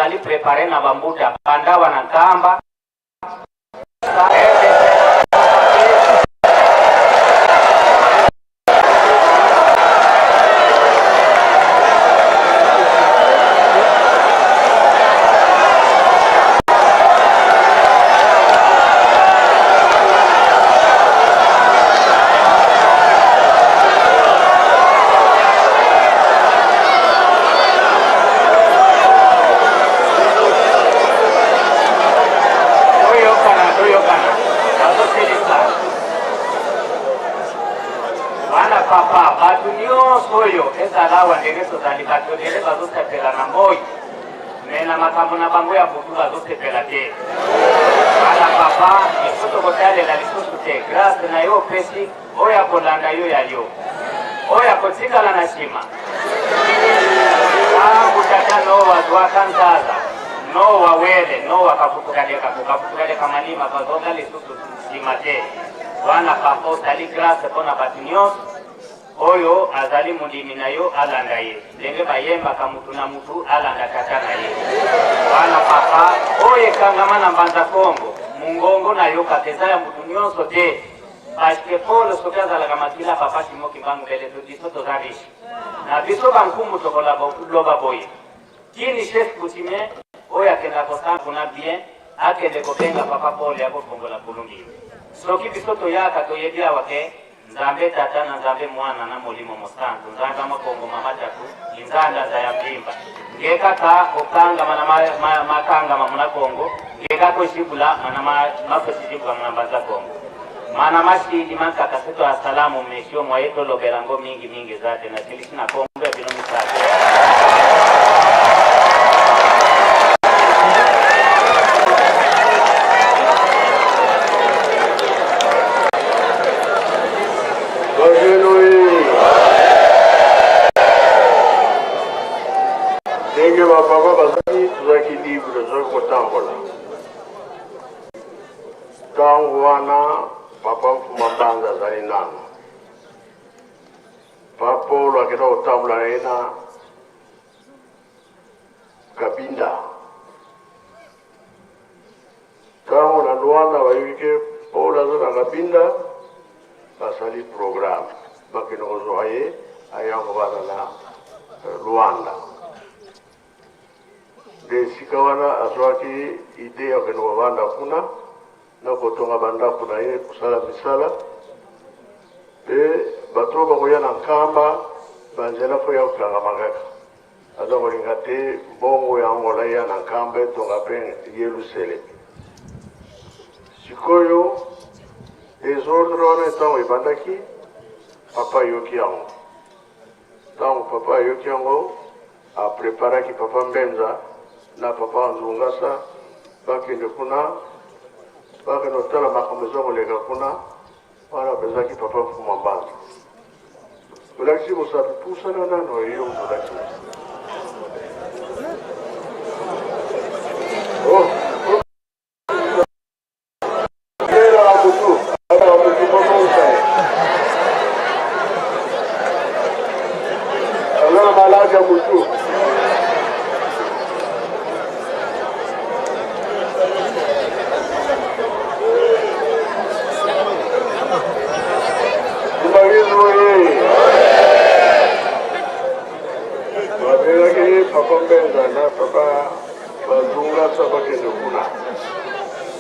Azali prepare na bambuta banda wana Nkamba. Toyokana, toyokana, nazosilisa wana. Papa, bato nyonso oyo ezala awa, ndenge tozali bato ebele bazosepela na moi, me na makambo na bango ya butu bazosepela te. Wana papa, biso tokotalela lisusu te. Grâce na yo opesi oyo akolanda yo ya yo, oyo akotikala na nsima. Tangu tata Noa azwaka nzaza, Noa wele Noa kafutukaleka kukafutukaleka malima bazonga lisusu nsima te. Wana papa, osali grâce mpo na bato nyonso. Oyo azali mondimi na yo alanda ye, ndenge bayembaka mutu na mutu alanda tata na ye. Wana papa, oyo ekangama na Mbanza Kongo, mungongo nayokaka eza ya mutu nyonso te. Parce que Paul soki azalaka makila papa Simon Kimbangu mbele to biso toza riche. Na biso ba nkumu tokoloba boye. Kini chef coutumier oyo akenda kosala kuna bien akende kobenga papa Paul ya kofongola kulungi. Soki biso toyaka toyebi awa ke Nzambe Tata na Nzambe Mwana na Molimo Mosantu, Nzambe Makongo Mama Tatu, Inzanda Nza ya Mbimba. Nge kaka okangama na makangama muna Kongo, nge kaka oshibula mana mafosijibwa muna Mbanza Kongo. Mana mashidi mankaka seto asalamu mesio mwaye tolobela ngo mingi mingi eza te, nasilisi na kombo ya bino misato. Ndenge bapapa bazalaki, tozalaki libre, tozalaki kotambola. Ntango wana papa Mfuma Mbanza azali nano. Papa Paul akenda kotambola na ye na Kabinda. Ntango na Luanda bayebi ke Paul aza na Kabinda, basali programme bakende kozwa ye aya kovanda na Luanda. Nde esika wana azwaki idee ya kokende kovanda kuna na kotonga bandako na ye, kosala misala. Mpe bato oyo bakoya na Nkamba, banzela fo ya kokangama kaka. Aza kolinga te mbongo ya Angola eya na Nkamba etonga mpe Yelusalemi. Sikoyo desordre wana ntango ebandaki, papa ayoki yango. Ntango papa ayoki yango, apreparaki papa Mbenza na papa Nzungasa bakende kuna, bakende kotala makambo eza koleka kuna. Wana apesaki papa Mfuma Mbanza. Olakisi mosapi, pusana nano yo moto olakisi mosapi. Oh, maladi ya mutu. Babengaki papa Mbenza na papa Bazungasa bakende kuna.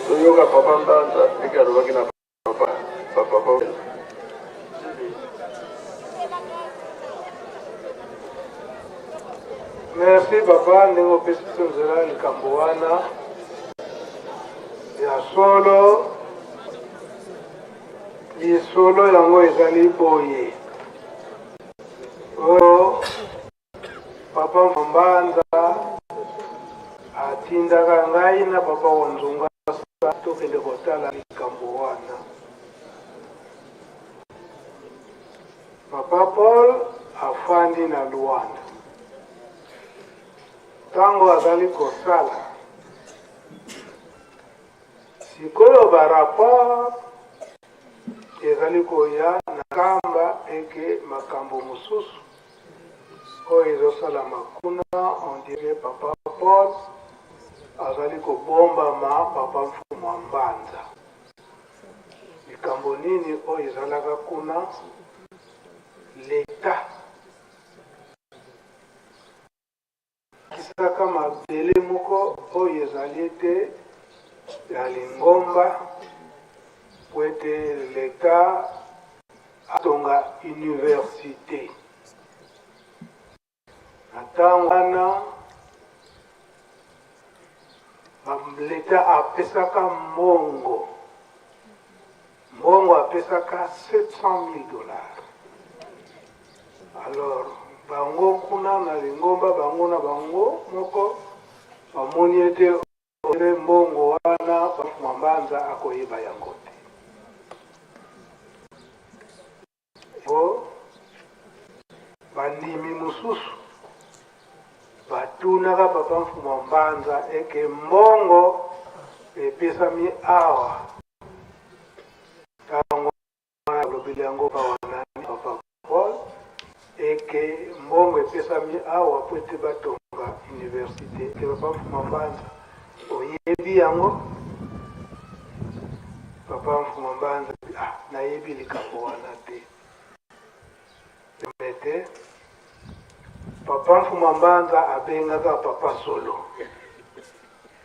Toyoka papa Mbanza ndenge alobaki na papa papa Mbenza. Merci papa ndenge opesi biso nzela likambo wana ya solo. Lisolo yango ezali boye, oyo papa Mbanza atindaka ngai na papa Wanzungasa tokende kotala likambo wana. Papa Paul afandi na Luanda. Ntango azali kosala sikoyo ba rapport ezali koya na Nkamba eke makambo mosusu oyo ezosalama kuna, on dirait papa Paul. azali kobombama papa Mfumu a Mbanza. Likambo nini oyo ezalaka kuna? L'Etat akisaka mabele moko oyo ezali ete ya lingomba mpo ete l'Etat atonga universite. Na ntango wana leta apesaka mbongo, mbongo apesaka 700 000 dollars. Alors bango kuna na lingomba bango na bango moko bamoni ete mbongo wana Mfuma Mbanza akoyeba yango te. Po bandimi mosusu batunaka papa Mfuma Mbanza eke mbongo epesami awa tango wana alobeli yango pa wanani papa Paul eke mbongo epesami awa po ete batonga universite eke papa Mfuma Mbanza oyebi yango? Papa Mfuma Mbanza ah nayebi likambo wana te. Tembe te Papa Mfuma Mbanza abengaka Papa Solo.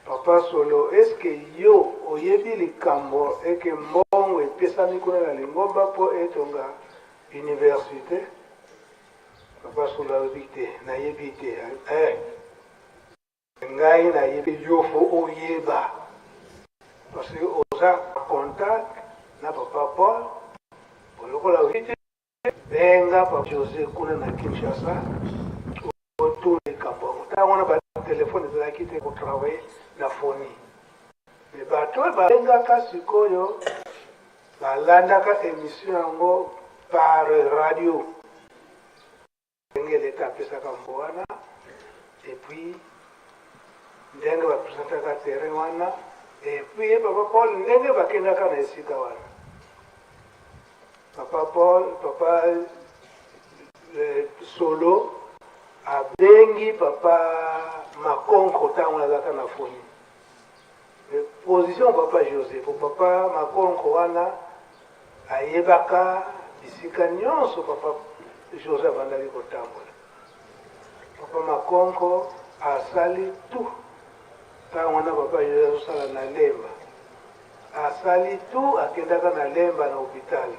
Papa Solo, est-ce que yo oyebi likambo eke mbongo epesami kuna na lingomba mpo etonga universite? Papa Solo alobi te, nayebi te. Eh. Ngai nayebi yo faut oyeba parce que oza contact na papa Paul lokola oyebi te benga papa Jose kuna na Kinshasa otuna likambo yango. Ntango wana ba telefone ezalaki te ko travailler na phonie mais bato oyo babengaka sikoyo balandaka emission yango par radio. Ndenge l'etat apesaka mbo wana et puis ndenge ba presentaka terrain wana et puis ye papa Paul ndenge bakendaka na esika wana papa Paul papa eh, Solo abengi papa Makonko ntango azalaka na foni position papa Jose po papa Makonko wana Ayebaka bisika nionso papa Jose abandaki kotambola. Papa Makonko asali tout. Tango wana papa Jose azosala na Lemba. Asali tout akendaka na Lemba na hopital.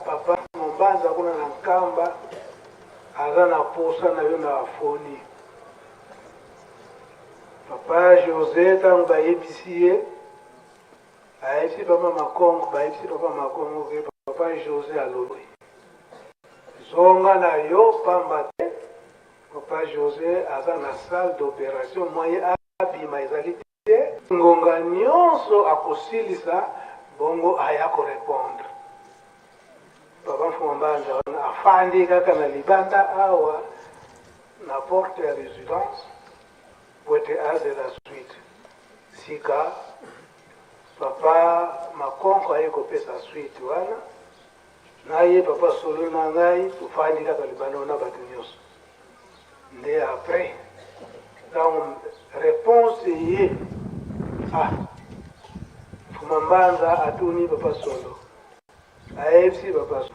Papa Mombanza kuna na Nkamba aza na posa na yo na afoni. Papa Jose tango bayebisi ye Ayebisi papa Makongo, bayebisi papa Makongo ke papa Jose alobi zonga na yo pamba te papa Jose aza na salle d'operation moyen abima ezali te, ngonga nionso akosilisa bongo aya ko repondre. Papa Mfuma Mbanza wana afandi kaka na libanda awa na porte ya residence po ete azela suite. Sika papa Makonko aye kopesa suite wana, na ye papa Solo na ngai tofandi kaka libanda wana bato nyonso. Nde après ntango reponse eye, ah Mfuma Mbanza atuni papa Solo, ayebisi papa Solo,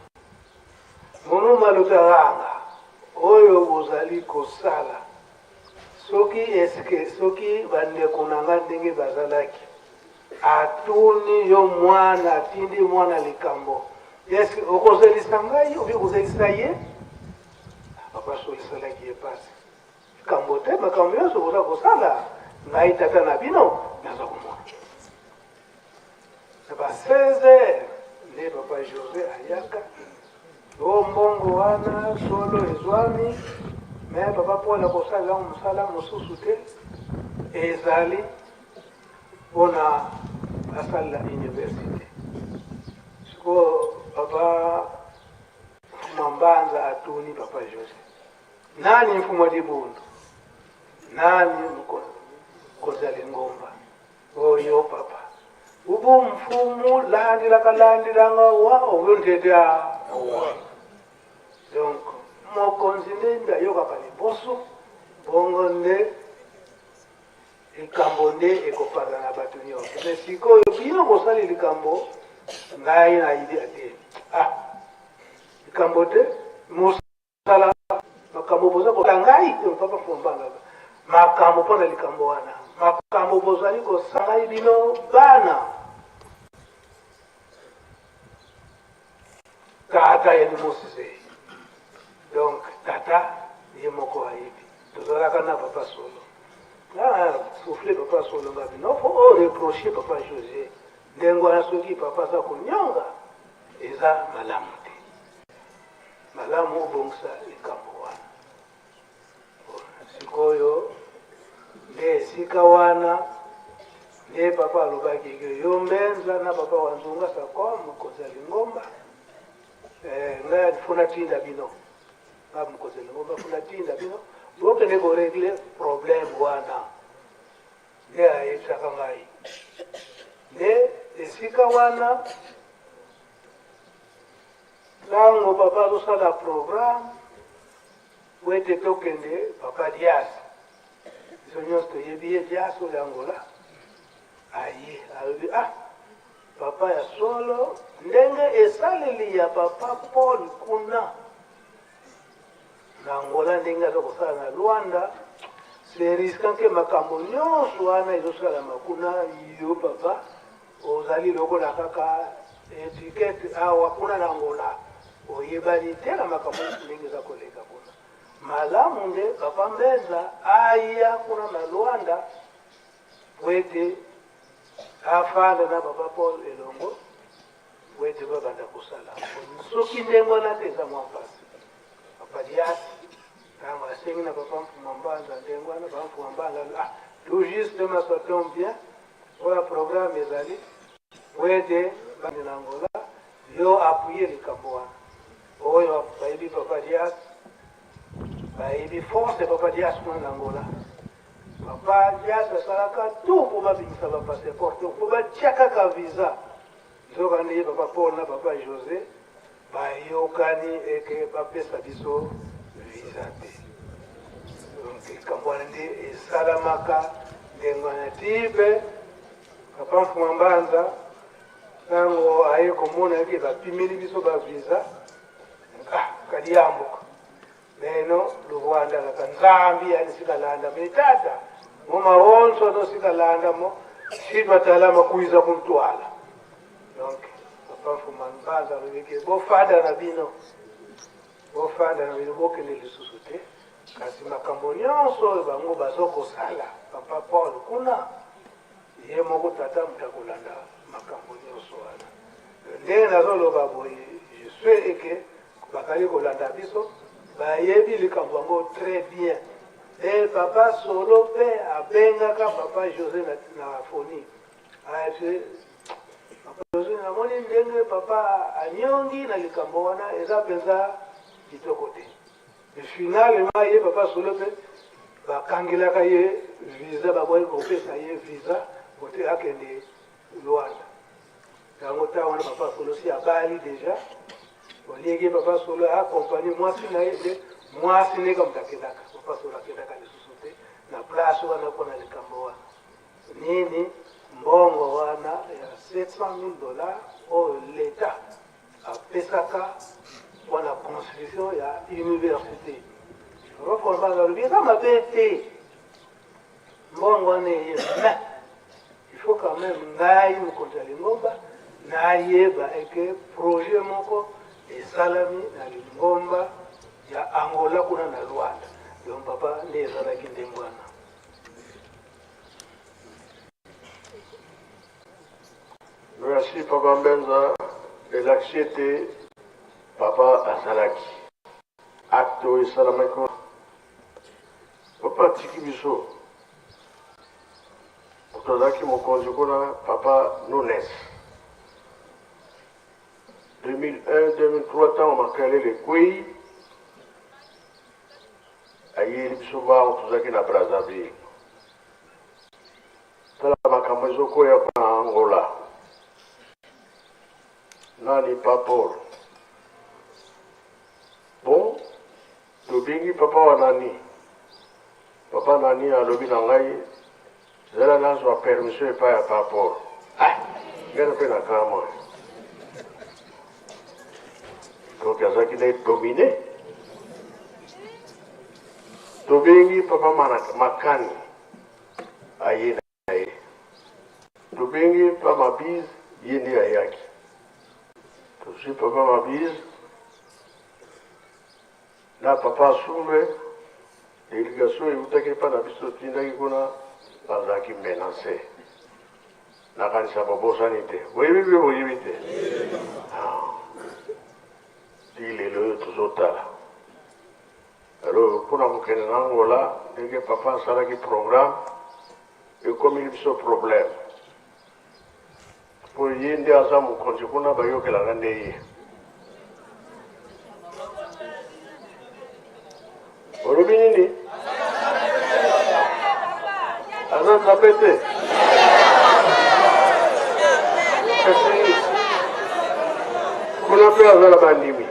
Munu maluka oyo bozali kosala Soki est-ce soki ba ndeko na nga ndenge bazalaki atuni yo mwana atindi mwana likambo est-ce okozelisa ngai obi okozelisa ye? Papa Solo esalaki ye pasi likambo te makambo nyonso okoza kosala ngai tata na bino naza komona na ba 16 heures nde papa Jose ayaka o mbongo wana solo ezwami me papa Paul akosala yango mosala mosusu te ezali mpona asalela universite sikoyo papa Mfuma Mbanza atuni papa Jose nani Mfuma Libundu nani mokonzi ya lingomba Oyo papa. Ubu mfumu landilaka landilanga wa oyo ndete a. Donc mokonzi nde nde ayokaka liboso bongo nde. Likambo nde ekopanza na bato nyonso. Me sikoyo bino bosali likambo, ngai nayibi te. Ah, likambo te, mosala makambo boza kosala ngai te, papa Fombanga, makambo mpo na likambo wana, makambo bozali kosala ngai bino bana. Tata ye mosise. Donc tata ye moko ayebi. Tozalaka na papa solo. Ah, souffle papa solo ngabi. Non, faut o reprocher papa José. Ndenge wana soki papa aza konyonga eza malamu te. Malamu obongisa likambo wana. Sikoyo nde esika wana nde papa alobaki ke yo Mbenza na papa wa Nzunga Sakom mokonzi ya lingomba eh, ngai fo natinda bino, ngai mokonzi ya lingomba fo natinda bino bokende koregle problème wana. Nde ayebisaka ngai nde esika wana ntango papa azosala programme Po ete tokende papa Dias, biso nionso toyebi ye Dias oyo ya Angola, aye alobi ah papa ya solo ndenge esaleli ya papa Paul kuna na Angola ndenge aza kosala na Luanda, c'est risquant ke makambo nionso wana ezosalama kuna, yo papa ozali lokola kaka etiquette awa kuna na Angola oyebani te na makambo ndenge eza koleka kuna. Malamu nde papa Mbenza aya kuna na Luanda po ete afanda na papa Paul elongo po ete babanda kosala. Soki ndenge wana te eza mwa mpasi. Papa Dias ntango asengi na papa Mfuma Mbanza ndenge wana, papa Mfuma Mbanza ah, tout juste ma ça tombe bien oyo programme ezali po ete bande na Angola yo appuyer likambo wana. Oyo bayebi papa Dias, bayebi force papa Dias kuna na Angola. Papa Dias asalaka tout mpo babimisa ba passeport to mpo batia kaka visa. Nzoka nde ye papa Paul na papa Jose bayokani eke bapesa biso visa te. Donc likambo wana nde esalamaka ndenge wana ti mpe papa Mfuma Mbanza ntango aye komona eke bapimeli biso ba visa, ah kadi yambuka beno Rwanda kaka Nzambi yani sikalanda me tata mo maonso no sikalanda mo sitwatalama kuiza kuntwala. Donc papa Mfuma Mbanza alobi ke bofanda na bino, bofanda na bino, bokende lisusu te, kasi makambo nyonso oyo bango bazokosala papa Paul kuna ye moko tata moto akolanda makambo nyonso wana. Ndenge nazoloba boye, je suis eke bakali kolanda biso, bayebi likambo yango très bien. E papa Solo mpe abengaka papa Jose na foni, ayebisi papa Jose, namoni ndenge papa anyongi na likambo wana eza mpenza kitoko te. Finalement ye papa Solo mpe bakangelaka ye visa, baboyaki kopesa ye visa po te akende Luanda. Yango ntango wana papa Solo si abali deja, olieki papa Solo accompagne mwasi na ye nde mwasi ndenge moto akendaka. Papa Solo akendaka lisusu te na place wana mpo na likambo wana nini, mbongo wana ya 700 000 dollars oyo l'Etat apesaka mpo na construction ya université. Rokomba alobi eza mabe te, mbongo wana eye, mais il faut quand même ngai mokonzi ya lingomba nayeba eke projet moko esalami na lingomba ya Angola kuna na Luanda. Donc papa nde ezalaki ndenge wana. Merci papa Mbenza, elakisi ete papa azalaki acte oyo esalamaki wana. Papa atiki biso, moto azalaki mokonzi kuna papa Nunes 2001 2003 ntango makelele ekwei ayeli biso bango tozalaki na Brazzaville. Tala makambo ezokoya kuna na Angola. Nani Paul? Bon, tobengi papa wa nani? Papa nani alobi na ngai. Zela nazwa permission epai ya Pa Paul. Ah, ngai mpe na kamwe. Donc azalaki na ye domine. Tobengi papa Makani aye na ye. Tobengi papa Mabize ye nde ayaki. Tozwi papa Mabize na papa Asumbe. Delegation ewutaki epai na biso totindaki kuna bazalaki menace. Nakanisa bobosani te. Boyebi mpe boyebi te. Ah. Ti lelo oyo tozotala. Alors mpona kokende na Angola ndenge papa asalaki programme ekomeli biso problème. Po ye nde aza mokonzi kuna bayokelaka nde ye. Olobi nini? Aza nzambe te. Kasi kuna mpe aza na bandimi.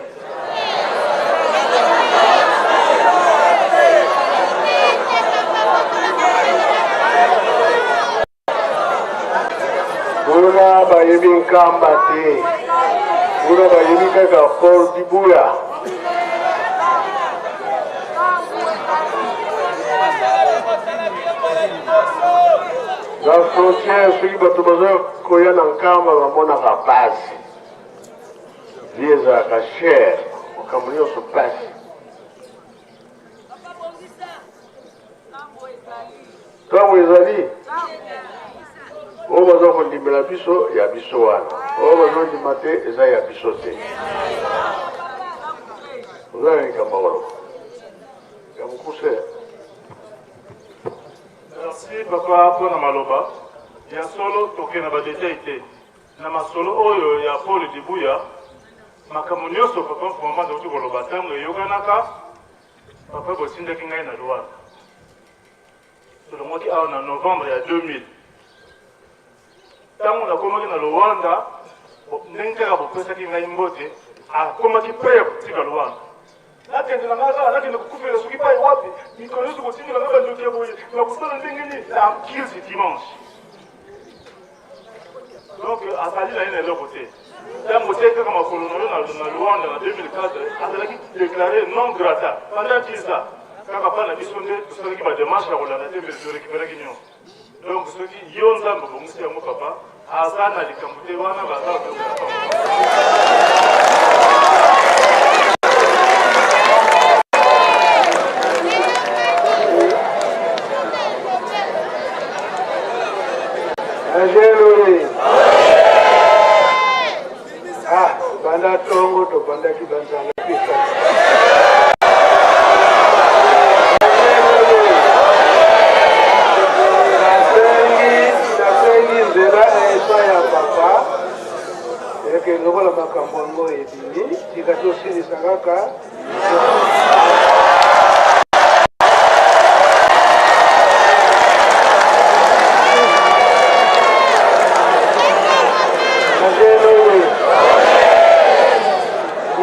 Kuna bayebi Nkamba te, kuna bayebi kaka Paul Dibuya. Na frontière soki bato baza koya na Nkamba bamonaka pasi, vie ezalaka cher, makambo nyonso pasi. Ntango ezali oyo baza kondimela biso ya biso wana, oyo bazondima te eza ya biso te. Oza na likambo koloba ya mokuse? Merci papa mpo na maloba ya solo. Tokende na badetail te na masolo oyo ya Paul Dibuya. Makambo nyonso papa Mfuma auti koloba, ntango eyokanaka papa botindaki ngai na Luanda, tolongwaki awa na novembre ya 2000. Ntango nakomaki na Luanda, ndenge kaka bopesaki ngai mbote, akomaki mpe ya kotika Luanda. Nakende na ngai kaka, nakende kokufela soki pai wapi, mikolo nyonso kotindela ngai bandoki ya boye, nakosala ndenge nini? Na crise dimanche. Donc azali na ye na eloko te. Ntango otiaki kaka makolo na yo na Luanda na 2004, azalaki déclaré non grata pendant 10 ans. Kaka bana biso nde tosalaki ba démarche ya kolanda te, mais torécupéraki nyonso. Donc soki yo Nzambe obongisi yango papa, aza na likambo te wana baza. Angelori. Ah, banda tongo tobandaki banzala pesa. Nasengi, nasengi nzela epai ya papa eke lokola makambo yango ebimi, tika tosilisa kaka.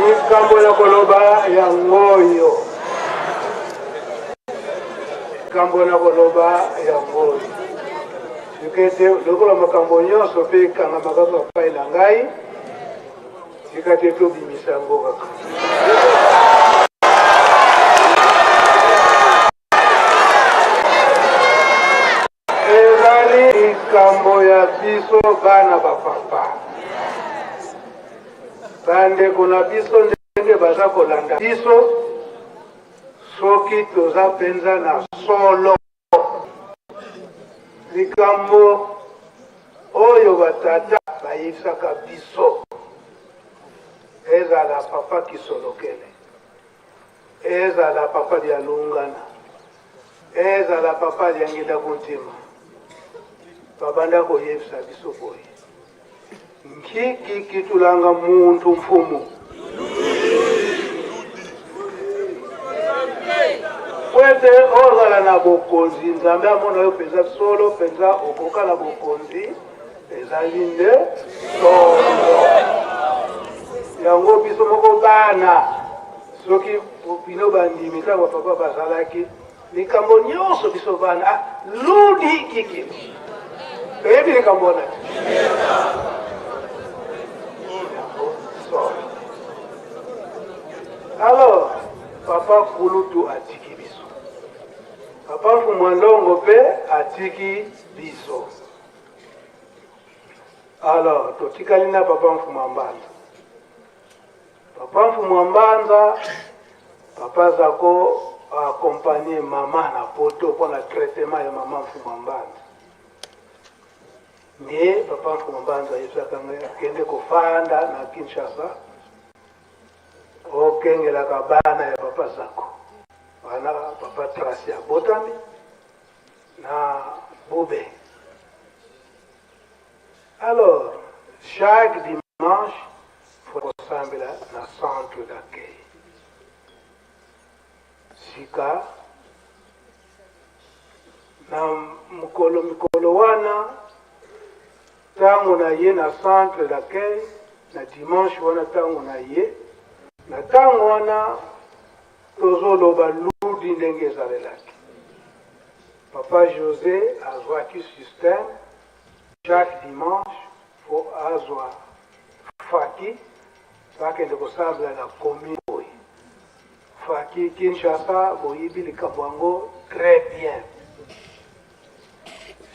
Likambo ya koloba yango oyo, likambo na koloba yango oyo, soki ete lokola makambo nyonso mpe ekangama kaka epai na ngai, Tika te tobimisa yango kaka. Ezali likambo ya biso bana ba papa, bandeko na biso ndenge baza kolanda biso, soki toza mpenza na solo. Likambo oyo batata bayebisaka biso, ezala papa Kisolokele, ezala papa Dialungana, ezala papa Diangienda Kuntima, babanda koyebisa biso boye: Nkikikitulanga muntu mfumu po ete ozala na bokonzi. Nzambe amona yo mpenza solo mpenza okoka na bokonzi, ezali nde solo yango. Biso moko bana, soki bino bandimi, ntango bapapa bazalaki. Likambo nyonso biso bana ah, ludi kiki toyebi likambo wana te. Alors papa kulutu atiki biso, papa Mfumua Ndongo mpe atiki biso. Alors totikali na papa Mfumua Mbanza. Papa Mfumua Mbanza, papa Zako accompagner mama na poto mpo na traitement ya mama Mfumua Mbanza. Nde papa Mfumua Mbanza ayebisaka ngai akende kofanda na Kinshasa, okengelaka bana ya papa Zako. Wana papa Tracy abotami na Bube. Alors, chaque dimanche, faut kosambela na centre d'accueil. Sika, na mokolo mikolo wana, ntango na ye na centre d'accueil, na dimanche wana ntango na ye, na ntango wana tozoloba ludi ndenge ezalelaki. Papa Jose azwaki système chaque dimanche faut azwa faki bakende kosambela na commune boye. Faki Kinshasa boyibi likambo yango très bien.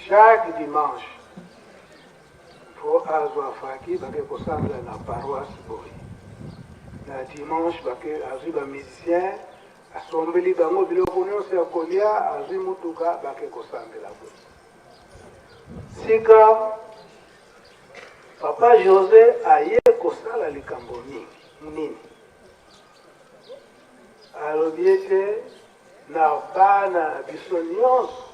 Chaque dimanche faut azwa faki bake kosambela na paroisse boye. Na dimanche bake azwi ba musiciens asombeli bango biloko nyonso ya kolia, azwi motuka bake kosambela boye. Sika papa Jose aye kosala likambo nini nini? Alobi ete na bana na biso nyonso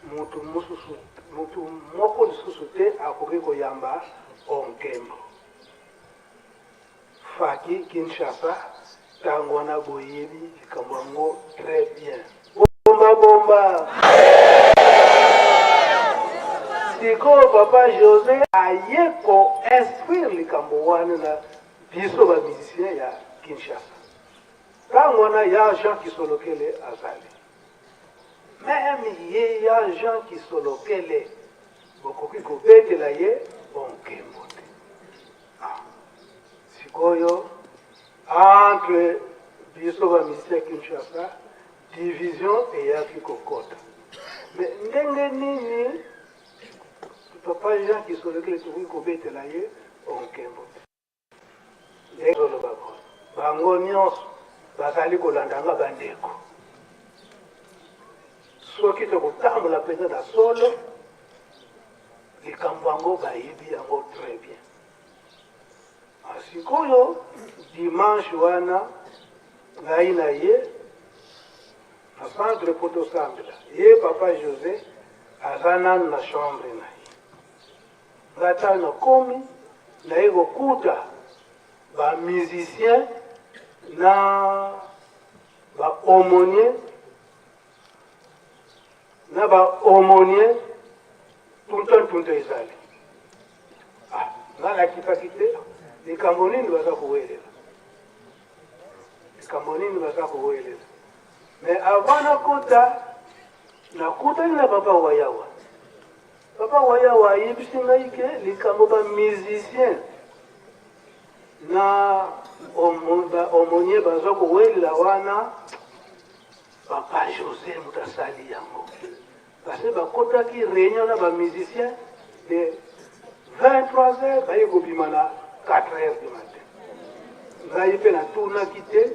mutu mosusu mutu moko lisusu te akoki koyamba onkembo. Faki Kinshasa tango wana boyebi likambo yango très bien. Bomba bomba. Sikoyo papa Jose aye ko instruire likambo wana na biso ba musiciens ya Kinshasa. Tango wana ya Jean Kisolokele azali. Meme ye ya Jean Kisolokele bokoki kobetela ye bonkembo te. Ah, sikoyo entre biso ba musiciens ya Kinshasa division eyaki kokota. Mais ndenge nini papa Jean Kisolokele tokoki kobetela ye onkembo te? Ndenge oloba boye, bango nyonso bazali kolanda nga bandeko. Soki tokotambola mpenza na solo, likambo yango bayebi yango très bien. Ah, sikoyo dimanche wana ngai na ye na centre mpo tosambela, ye papa Jose aza nanu na chambre na ye. Nga ntango nakomi naye kokuta ba musiciens na ba aumôniers na ba aumôniers tunta ntunta ezali. Ah, nga nakipaki te likambo nini baza kowelela, likambo nini baza kowelela. Mais avant nakota, nakutani na papa Wayawa. Papa Wayawa ayebisi ngai ke likambo ba musiciens na ba aumôniers baza kowelela wana, papa Jose moto asali yango. Parce que bakotaki réunion na ba musiciens de 23 heures baye kobima na 4 heures du matin. Ngai mpe natunaki te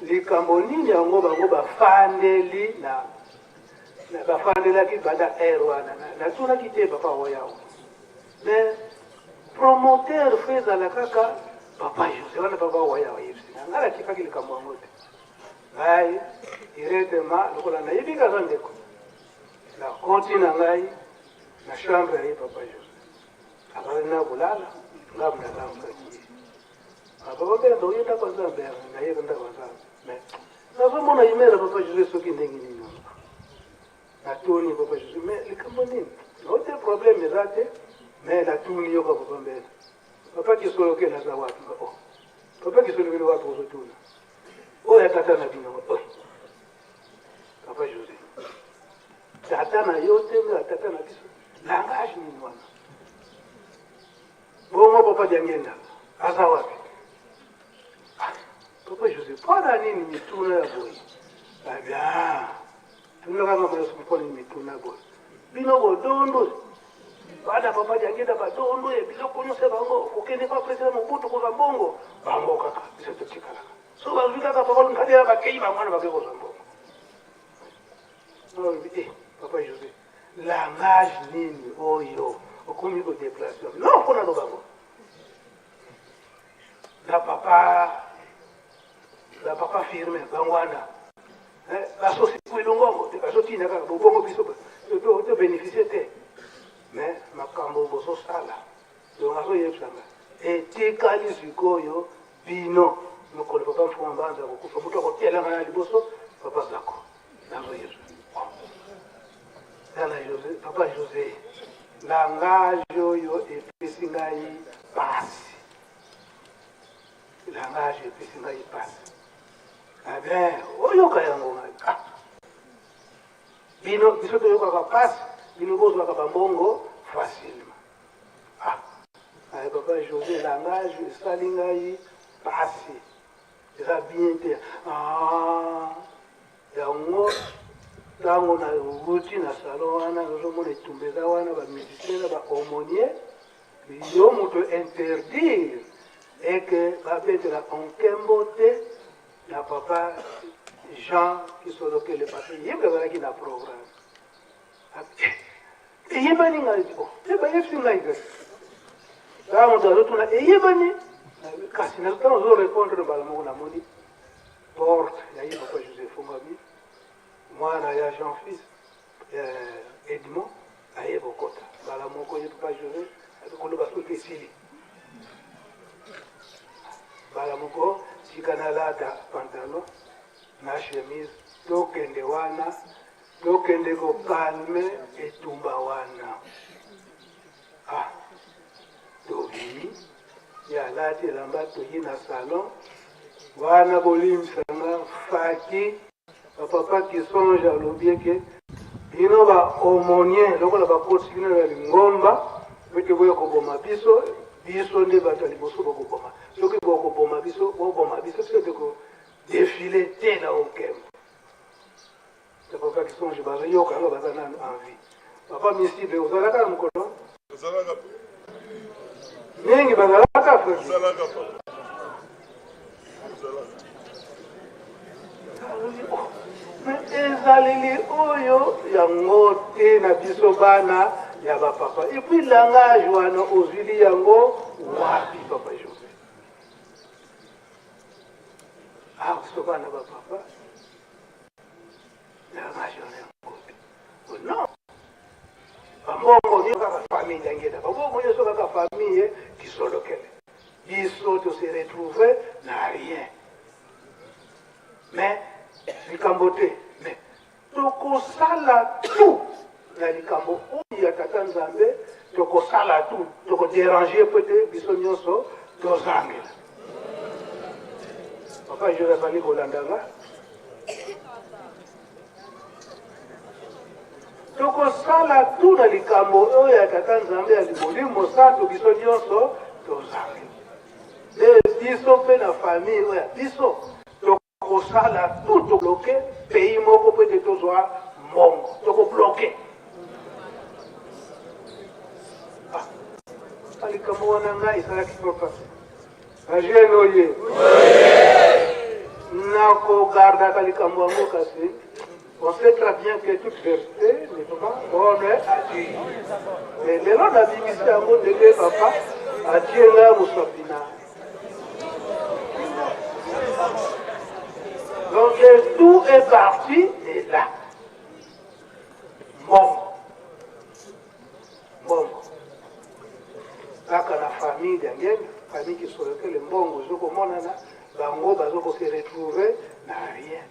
likambo nini yango bango bafandeli na bafandelaki banda heure wana. Natunaki te papa Wayawa. Mais promoteur fo ezala kaka papa Jose wana, papa Wayawa ayebisi nga, ngai nakipaki likambo yango te. Ngai directement lokola nayebi kaza ndeko, nakoti na ngai na chambre ya ye papa Jose, azali na kolala, ngai nalamukaki ye. Papa Benza oye ndako ya Nzambe, naye ndako ya Nzambe, mais nazomona imela papa Jose soki ndenge nini. Natuni papa Jose, mais likambo nini? Ote problème eza te, mais natuni yoka papa Mbenza, papa Kisolokele aza wapi? Oh, papa Kisolokele wapi ozotuna? Oyo ya tata na bino. Oh, papa Jose. Tata na yo te me tata na biso. Langage nini wana? Bongo papa Diangenda aza wapi? Ah, papa Jose, mpona nini mituna ya boye? Babia, ah, tunaka nga mayoso mpona nini mituna boye? Bino bodondo bana papa Diangenda badondo ya biloko nyonso ya bango, kokende pa president Mobutu kozwa mbongo, bango kaka biso totikalaka. So bazwi kaka papa Lunkadela bakei bango wana bakei kozwa mbongo. Olobi eh papa Jose, langage nini oyo okomi ko déplacer? Non, mpo naloba ngo na papa na papa firme bango wana eh, basosi elongongo te bazotinda kaka bobongo biso to bénéficie te mais makambo bozosala donc azoyebisa nga etikali sikoyo bino mokolo papa mfuma mbanza akokufa moto akotelanga na liboso papa zako nazoyebisa tala Jose, papa Jose langage oyo epesi ngai pasi langage epesi ngai pasi aben ah oyoka yango ngai ah. bino biso toyokaka pasi bino bozwaka bambongo facilement ah ay papa Jose langage esali ngai pasi eza bien te ah yango ntango nawuti na salon wana nazomona etumba eza wana bamusicien na bahomonie yo moto interdire eke babetela onkembo te na papa Jean Kisolokele parce ye moto azalaki na programme eyebani ngai te bayebisi ngai kasi ntango moto azotuna eyebani kasi ntango ozo répondre mbala moko namoni porte ya ye papa Joseph Fongami mwana ya Jean fils euh, Edmond aye kokota mbala moko ye papa Joseph koloba soki esili mbala moko sika nalata pantalon na chemise tokende wana tokende kokalme etumba wana ah tobimi ye alati elamba toyi na salon wana bolimbisa nga faki bapapa kisonge alobi eke bino ba aumonier lokola bakotisi bino na lingomba po ete boya koboma biso biso nde bato ya liboso bokoboma soki bokoboma biso boboma biso biso toko defile te na okembo te papa kisonge bazoyoka yango baza nanu envie papa misibe ozalaka na mokolo mingi bazalaka ezaleli oyo yango te na biso bana ya bapapa epuis langage wana ozwili yango wapi papa jose ah biso bana bapapa langage wana yango te non bambongo nyonso kaka famille ndangeda bambongo nyonso kaka famille kisolokele biso to se retrouve na rien mais likambo te mais tokosala tout na likambo oyo ya tata nzambe tokosala tout tokoderange po ete biso nyonso tozangela papa joseph ali kolanda nga tokosala tu na likambo oyo ya tata nzambe ya molimo santu biso nyonso tozali nde biso mpe na famille oyo ya biso tokosala tu tobloke pays moko mpo ete tozwa mbongo tokobloke ah, likambo wana ngai esalaki mpasi Bajene oye nakogardaka likambo yango kasi on sait très bien que toute vérité n'est pas bonne à dire. Mais lelo nabimisi yango ndenge papa atie ngai mosapi na Donc tout est parti de là. Mbongo. Mbongo. Kaka na famille Diangenda, famille Kisolokele mbongo ezo komonana, bango bazo ko se retrouver na rien.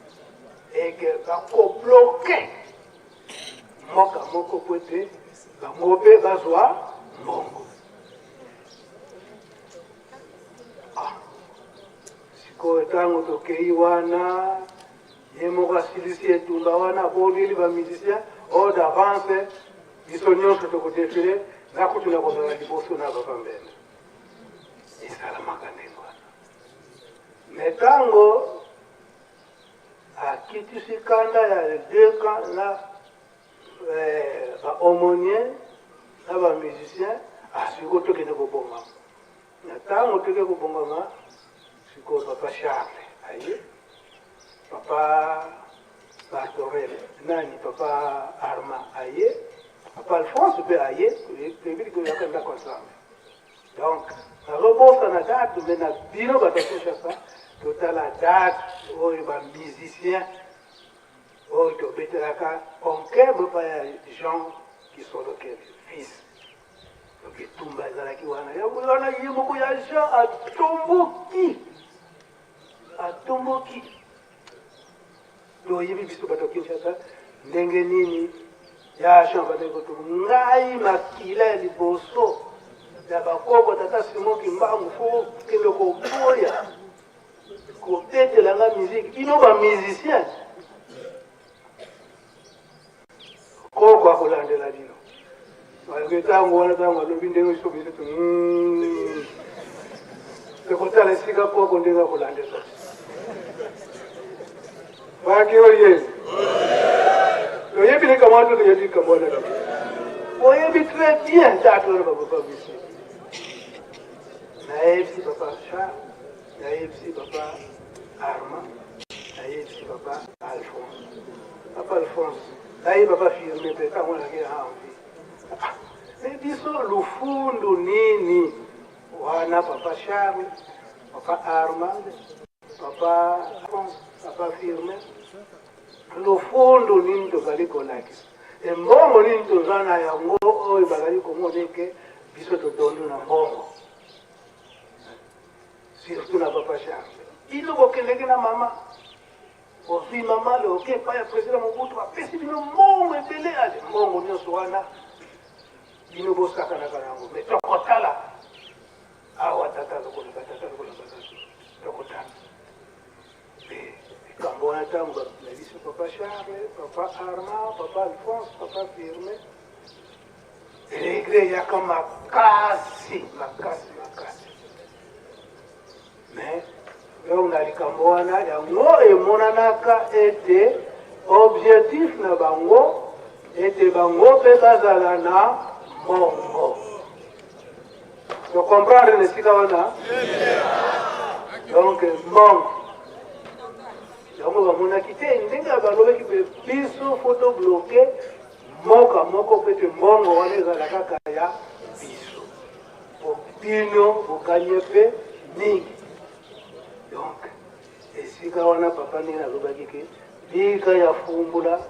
Et que bako bloquer mboka moko po ete bango mpe bazwa mbongo. Ah. Sikoyo ntango tokei wana Ye moko asilisi etumba wana, abondeli ba musiciens oh d'avance biso nionso toko defiler, nga kutu nakozala liboso na papa Mbemba. Esalamaka ndenge wana. Mais tango akitisi kanda ya deux camps na eh, ba aumôniers na ba musiciens, ah sikoyo tokende kobongama. Na tango toke kobongama, sikoyo papa Charles aye, papa Bartorel nani, papa Armand aye, papa Alphonse pe aye, toyebi toyaka ndako ensemble. Donc nazobosana date mais na bino bato ya Kinshasa totala date oyo ba musiciens oyo tobetelaka onkembo epai ya Jean Kisolokele fils. Donc etumba ezalaki wana, yango wana ye moko ya Jean atomboki, atomboki. Toyebi biso bato ya Kinshasa ndenge nini ya Jean abandaki kotomboka. Ngai makila ya liboso ya bakoko tata Simon Kimbangu fo kende koboya kobetela nga musique, bino ba musiciens Koko akolandela bino. Malgre ntango wana ntango alobi ndenge biso biso to hmm. tokotala esika koko ndenge akolandela. Baki oye. Toyebi likambo wana toyebi likambo wana te. Oyebi très bien date wana bapapa biso. Nayebisi papa Charles, nayebisi papa Armand, nayebisi papa Alphonse. Papa Alphonse, naye papa Firmin mpe ntango nazalaki na envie. Ah, me biso lufundu nini wana papa Charles, papa Armand, papa Alphonse, papa Firmin, lufundu nini tozali kolakisa embongo nini toza na yango oyo bazali komona eke biso totondi na mbongo surtout na papa Charles bino bokendeki na mama ozwi mama le oke epai ya président Mobutu apesi bino mbongo ebele ale mbongo nyonso wana bino bosakanaka na yango me tokotala awa tata lokola batata lokola batata tokotala mpe likambo wana ntango na biso papa Charles papa Armand papa Alphonse papa Firmin Regret eyaka makasi makasi makasi mais donc na likambo wana yango emonanaka ete objectif na bango ete bango mpe bazala na mbongo. To comprendre na esika wana donc mbongo yango bamonaki te ndenge balobaki mpe biso fo tobloke Mboka moko mpe te mbongo wana ezala kaka ya biso po bino boganye mpe mingi donc esika wana papa ndenge nalobaki ke bika ya fumbula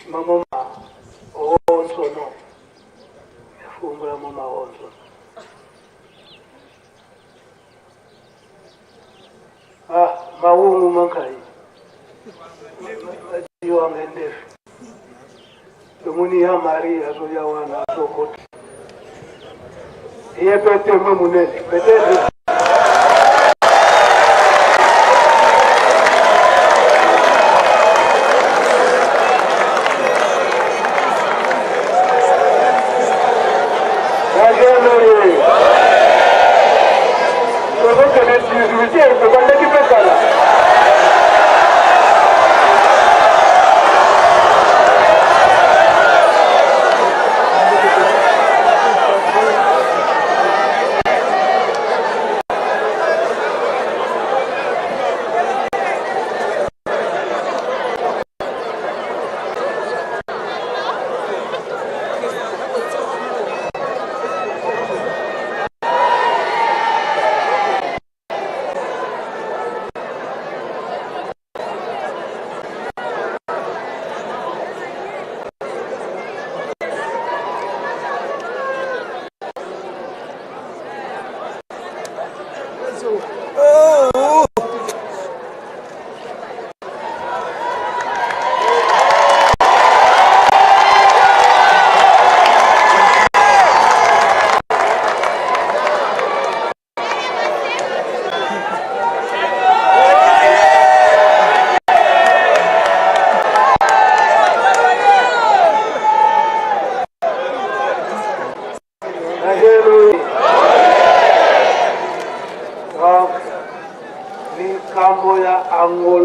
mama onsono ya fumbula mama onsono ah mawungu mankai madiwanga ndefu tomoni ya marie azoya wana azokota ye mpe teme monene peut-être tobandaki mpe kala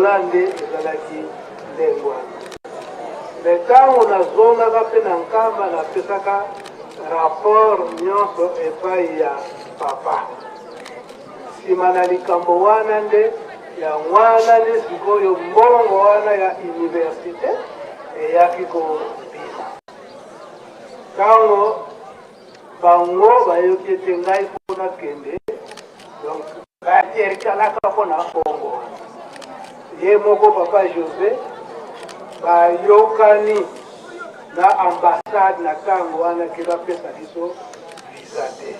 Angola nde ezalaki ndenge wana. Mais ntango nazongaka mpe na Nkamba, napesaka rapport nyonso epai ya papa. Nsima na likambo wana nde yango wana nde sikoyo mbongo wana ya universite eyaki kobima. Ntango bango bayoki ete ngai mpo nakende, donc baterkalaka mpo na mbongo wana. Ye moko papa Jose bayokani na ambassade na ntango wana ke bapesa biso visa te.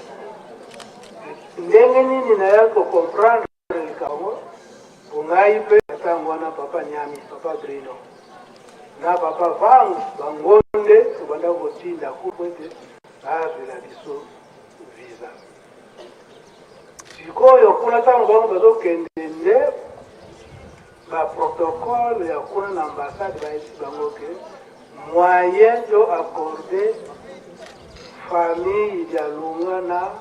Ndenge nini naya ko comprendre likambo po ngai pe na tango wana papa Niami, papa Bruno na papa Vang bango nde tobanda kotinda ku po ete bazwela biso visa. Sikoyo kuna ntango bango bazokende nde ba protocole ya kuna na ambassade bayebisi bango ke moyen to accorde famille Dialunga na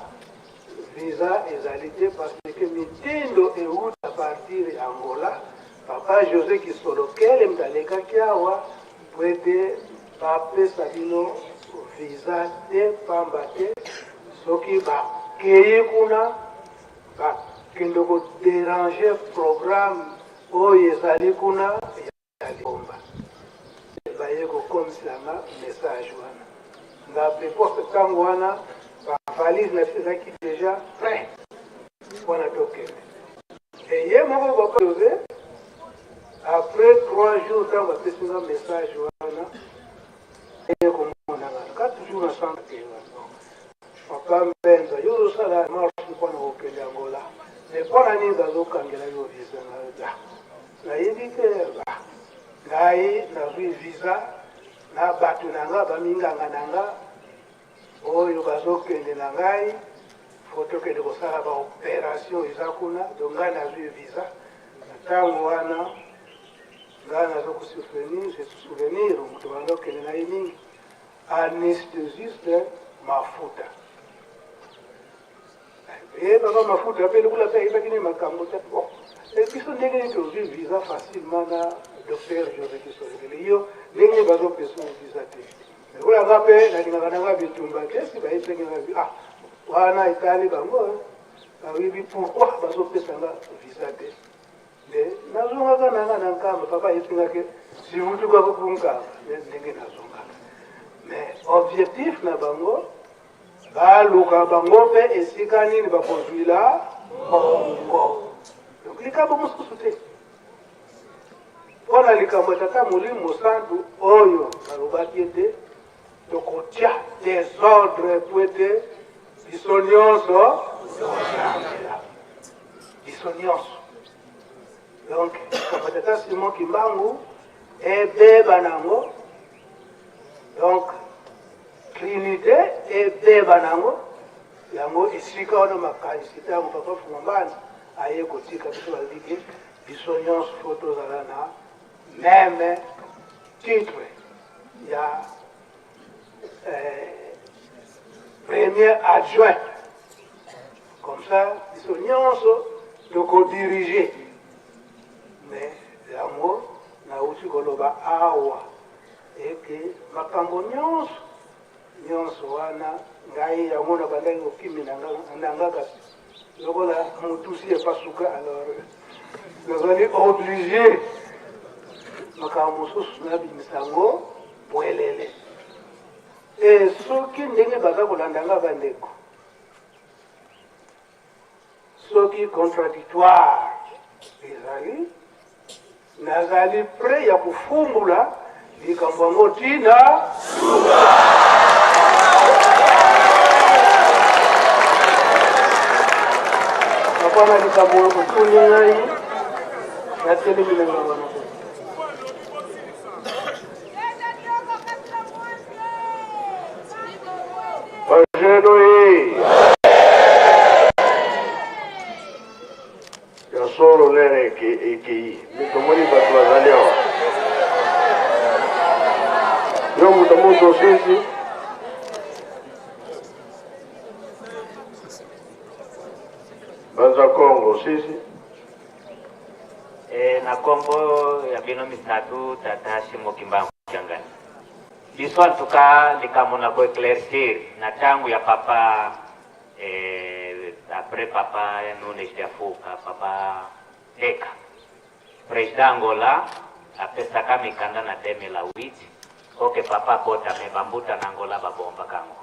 visa ezali te parce que mitindo euta partir ya Angola. Papa Jose Kisolokele moto alekaki awa po ete bapesa bino visa te, pamba te soki bakei kuna bakende ko deranger programme oyo ezali kuna ya lingomba. Baye kokomisela nga message wana, nga pe poste tango wana ba valise na biso ezalaki dejà prêt mpona tokende. Et ye moko papa Jose après 3 jours ntango bapesi nga message wana, eye komona nga 4 jours na centre te wana. Papa Mbenza, yo ozosala marche mpo na kokende Angola, mais mpo na nini bazokangela yo visa? Na nayebi te. Ba ngai nazwi visa na bato na nga, baminganga na nga oyo bazokende na ngai, fo tokende kosala ba operation eza kuna, donc ngai nazwi visa. Na ntango wana ngai nazo kosouvenir, je souvenir moto banda okende na ye mingi, Anesthesiste Mafuta. Eh, papa Mafuta pe lokola pe ayebaki ne makambo te. Bon, eh, biso ndenge nini tozwi visa facilement na docteur José Kisolekele, yo ndenge nini bazopesa visa te? Lokola nga pe nalingaka na nga bitumba te, si bayebisaki nga ah wana etali bango, bayebi pourquoi bazopesa nga visa te. Mais nazongaka na nga na Nkamba, papa ayebisi nga ke sivutuka ku Nkamba, ndenge nazongaka. Mais objectif na bango baluka bango mpe esika nini bakozwila bongo. Donc likambo mosusu te mpo na likambo ya Tata Molimo Mosantu oyo balobaki ete tokotia desordre mpo ete biso nyonso tosambela. Biso nyonso. Donc papa tata Simon Kimbangu ebeba nango, donc Trinité ebeba nango, yango esika wana makanisi ntango papa Fuma Mbanza aye kotika biso, balobi ke biso nyonso fo tozala na meme titre ya premier adjoint. Comme ça biso nyonso toko diriger. Mais yango nauti koloba awa ete makambo nyonso nyonso wana ngai yango nabandaki kokimi na nga, kasi lokola motusi epasuka, alors nazali oblige makambo mosusu nabimisa yango pwelele. E soki ndenge baza kolanda nga bandeko, soki contradictoire ezali, nazali prêt ya kofumbula likambo yango tina suka. Papa, na likambo oyo otuni ngai, natelemi na ngai wana. Bajeno ye ya solo lere ekei, tomoni bato bazali awa, yo moto moto osisi Banza Kongo osisi. na kombo ya bino misatu tata Shimo Kimbangu Kiangani. Biso en tout cas likambo na ko eclaircir na tango ya papa eh, après papa Nunes Diafuka, papa Teka. President Angola apesaka mikanda na 2008 oke papa akota me bambuta na Angola babombaka yango.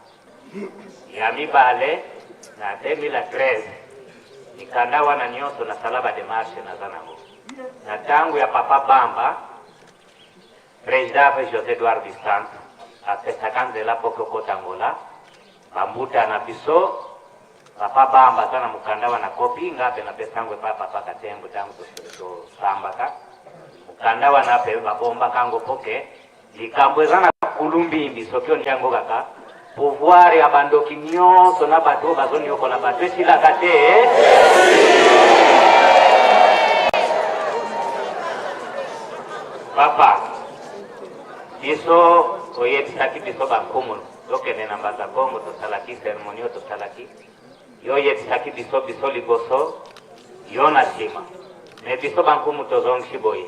Ya mibale na 2013 mikanda wana nyonso nasala ba demarche naza nango na tango ya papa Bamba. President Jose Eduardo dos Santos apesaka nzela mpo ke okota Angola, ba mbuta na biso, papa Bamba aza na mokanda wana kopi, nga pe napesa yango epai ya papa Katembo tango tosambaka mokanda wana pe babombaka yango mpo ke likambo eza na kulumbimbi soki ondi yango kaka pouvoir ya bandoki nyonso na bato oyo bazoniokola bato esilaka te. Papa, biso oyebisaki biso bankumu tokende na Mbanza Kongo, tosalaki seremoni oyo tosalaki, yo oyebisaki biso biso liboso, yo na nsima. Me biso bankumu tozongisi boye,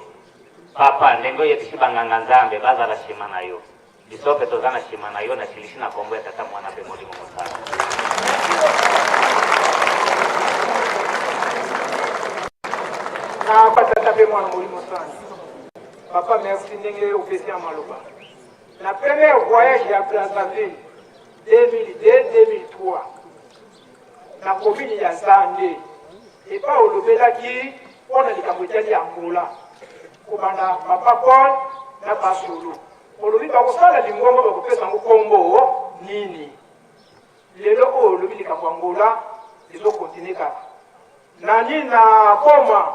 papa, ndenge oyebisi banganga Nzambe bazala nsima na yo, Biso pe toza na sima na yo na silisi na kombo ya tata muana pe molimo mosantu. Na pa tata pe mwana molimo santu. Papa merci ndenge opesi ya maloba. Na première voyage ya Brazzaville 2002 2003 na commune ya Zande epa olobelaki mpo na likambo etali Angola kobanda papa Paul na Basolo Olobi bakosala lingomba bakopesa yango kombo nini? Lelo oyo olobi likambo Angola ezo continuer kaka. Na nini na Goma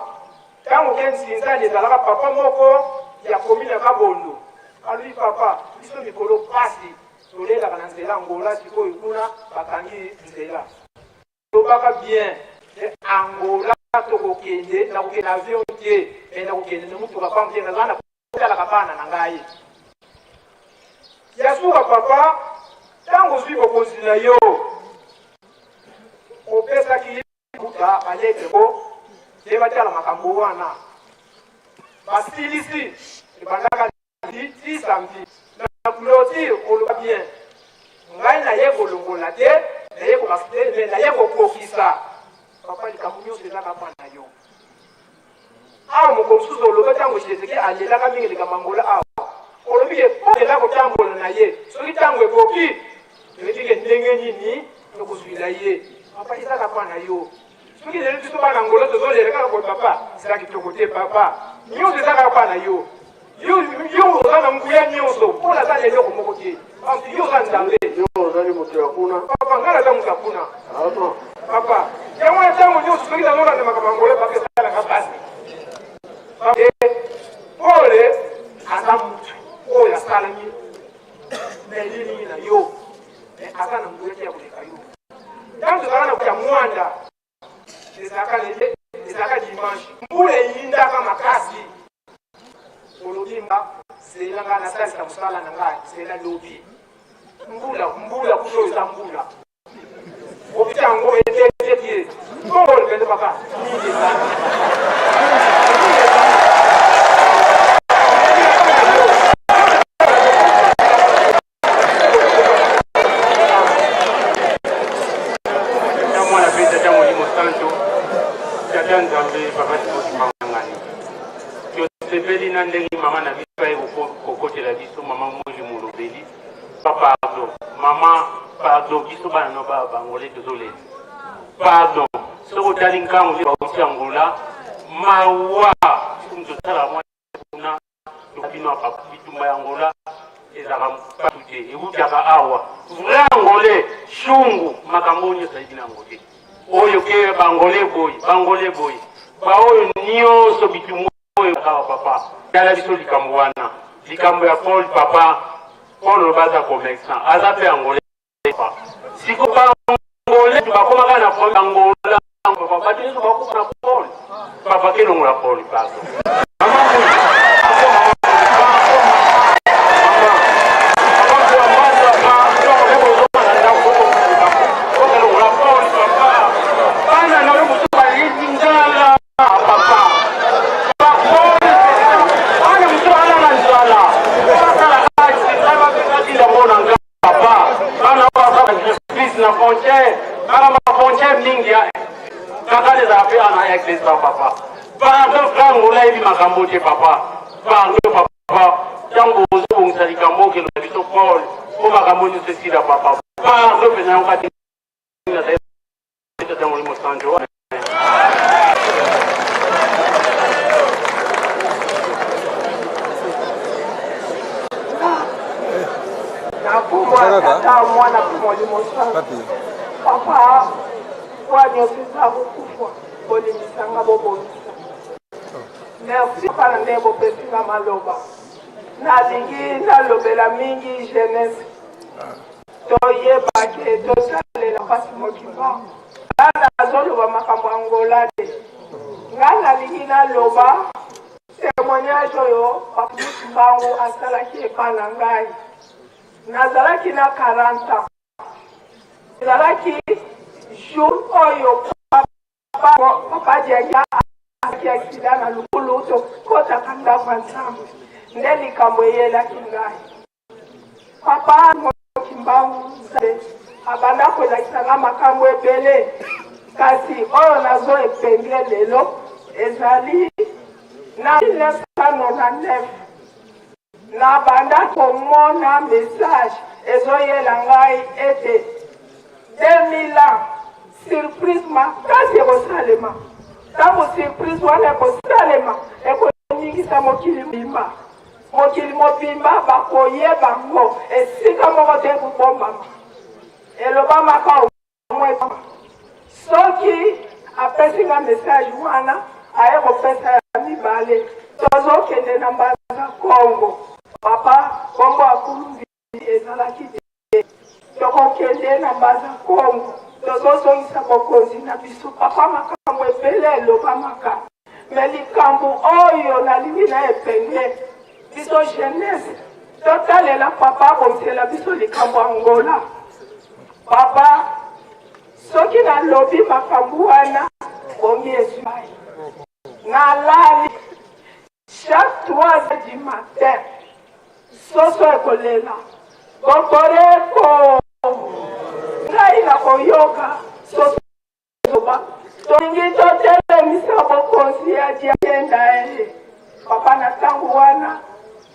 tango ke Nsinzani ezalaka papa moko ya commune ya Kabondo alobi papa biso mikolo pasi tolelaka na nzela Angola sikoyo kuna bakangi nzela. Lobaka bien ke Angola tokokende nakokende na avion te mais nakokende na motuka pamba te naza na Otalaka bana na ngai. Ya suka papa, tango ozui bokonzi na yo, opesaki buta ba lettre po te batala makambo wana. Basilisi ebandaka lundi ti samedi. Na clôture oloba bien. Ngai naye kolongola te, naye kobakisa te, mais naye kokokisa. Papa likambo nyonso eza kaka na yo. Awa mokolo mosusu oloba ntango Tshisekedi alelaka mingi likambo Angola awa olobi ke mpo ela kotambola na ye soki ntango ekoki toyebi ke ndenge nini tokozwila ye papa eza kaka na yo soki lelo biso bana Angola tozolela kaka boye papa eza kitoko te papa nyonso eza kaka na yo yo yo oza na nguya nyonso mpo naza na eloko moko te parce yo oza nzambe yo ozali moto ya kuna papa ngai naza moto ya kuna ah papa yango wana ntango nyonso soki nazolanda makambo ya Angola papa esalaka mpasi pole aza motu oyo asalami na elilingi na yo me aza na nguya te ya koleka yo ntango tozalaka na ya mwanda ezalaka dimanche mbula eyindaka makasi olobi mba zela ngai nasalisa mosala na ngai zela lobi mbula mbula kutu oyo eza mbula obiti yango ebeteki ye bongo mpenza papa mingi ezali Tata Mwana mpe Tata Molimo Santo, Tata Nzambe, Papa Timothée Mangani. Tosepeli na ndenge mama na biso aye kokotela biso, mama Mwili Molobeli. Pa pardon, mama pardon, biso bana no ba bangole tozolela. Pardon, soki otali nkango nde bauti Angola, mawa biso moto tosalaka mwa kuna bino ya papa bitumba ya Angola ezalaka mpatu te ewutaka awa vrai angolais shungu makambo oyo nyonso ayebi na yango te oyo ke bangolais boye bangolais boye baoyo nyonso bitumba oyo awa papa tala biso likambo wana likambo ya paul papa paul oloba aza commerçant aza mpe angolais papa siko bangolais bakomaka na paul angola papa bato nyonso bakoma na paul papa kelongola paul pardon bana na yo mosusu bayebi nzala papa. ayaki n'est-ce pas papa? Pardon frère Ngola ayebi makambo te papa. Pardon papa. Ntango ozobongisa likambo okende na biso Paul mpo makambo nyonso esila papa. Pardon mpenza yoka te nazali tata Molimo Santo. Nakumbwa tata mwana mpe molimo santu papa mwa nyonso eza kokufa bolimbisa nga bobongisa merci papa na ndenge bopesi nga maloba nalingi nalobela mingi jeunesse toyeba ke tosalela mpasi mokimbangu nga nazoloba makambo ya ngola te nga nalingi naloba témoignage oyo papa Kimbangu asalaki epa na ngai nazalaki na 40 ans ezalaki jour oyo papa Diagia azalaki accident na lukulu tokotaka ndako ya Nzambe nde likambo eyelaki ngai Papa Kimbangu Nzambe abanda kolakisa nga makambo ebele, kasi oyo nazo epingle lelo ezali na 1999 nabanda komona message ezoyela ngai ete 2000 ans surprise makasi ekosalema. Ntango surprise wana ekosalema, ekoningisa mokili mobimba. Mokili mobimba bakoyeba ngo, esika moko te ekobombama. Elobamaka omwe soki apesi nga message wana, aye kopesa ya mibale, tozokende na Mbanza Kongo. Papa, kombo ya Kulumbi ezalaki te. Tokokende na Mbanza Kongo, tozozongisa bokonzi na biso. Papa, makambo ebele elobamaka, me likambo oyo nalingi na epenge biso jeunesse totalela papa abongisela biso likambo Angola. Papa, soki nalobi makambo wana bongi ezwi nalali chaque 3 heures du matin soso ekolela kokoreko ngai nakoyoka soso ezoba tolingi totelemisa bokonzi ya diakenda ye papa na ntango wana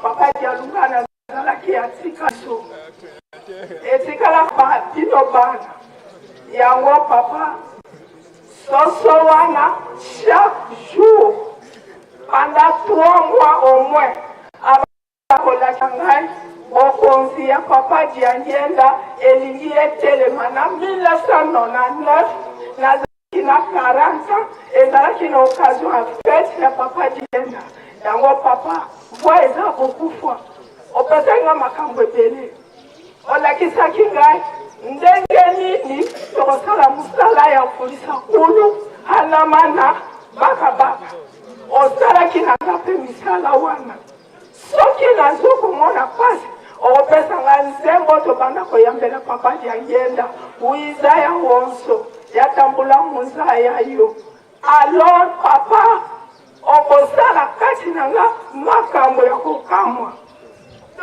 papa dialungana azalaki atika biso etikala bino bana yango papa soso wana chaque jour pendant trois mois au moins akolakisa ngai bokonzi ya papa Diangienda elingi etelema na 1999 nazalaki na 40 ans ezalaki na occasion ya fete ya papa Diangienda yango papa voi eza kokufa opesaki nga makambo ebele olakisaki ngai ndenge nini tokosala mosala ya kolisa kulu hanamana bakabaka osalaki na nga mpe misala wana soki nazo komona mpasi okopesa nga nzembo tobanda koyambela papa Diangienda wiza ya wonso yatambula munza ya yo alors papa okosala kati na nga makambo ya kokamwa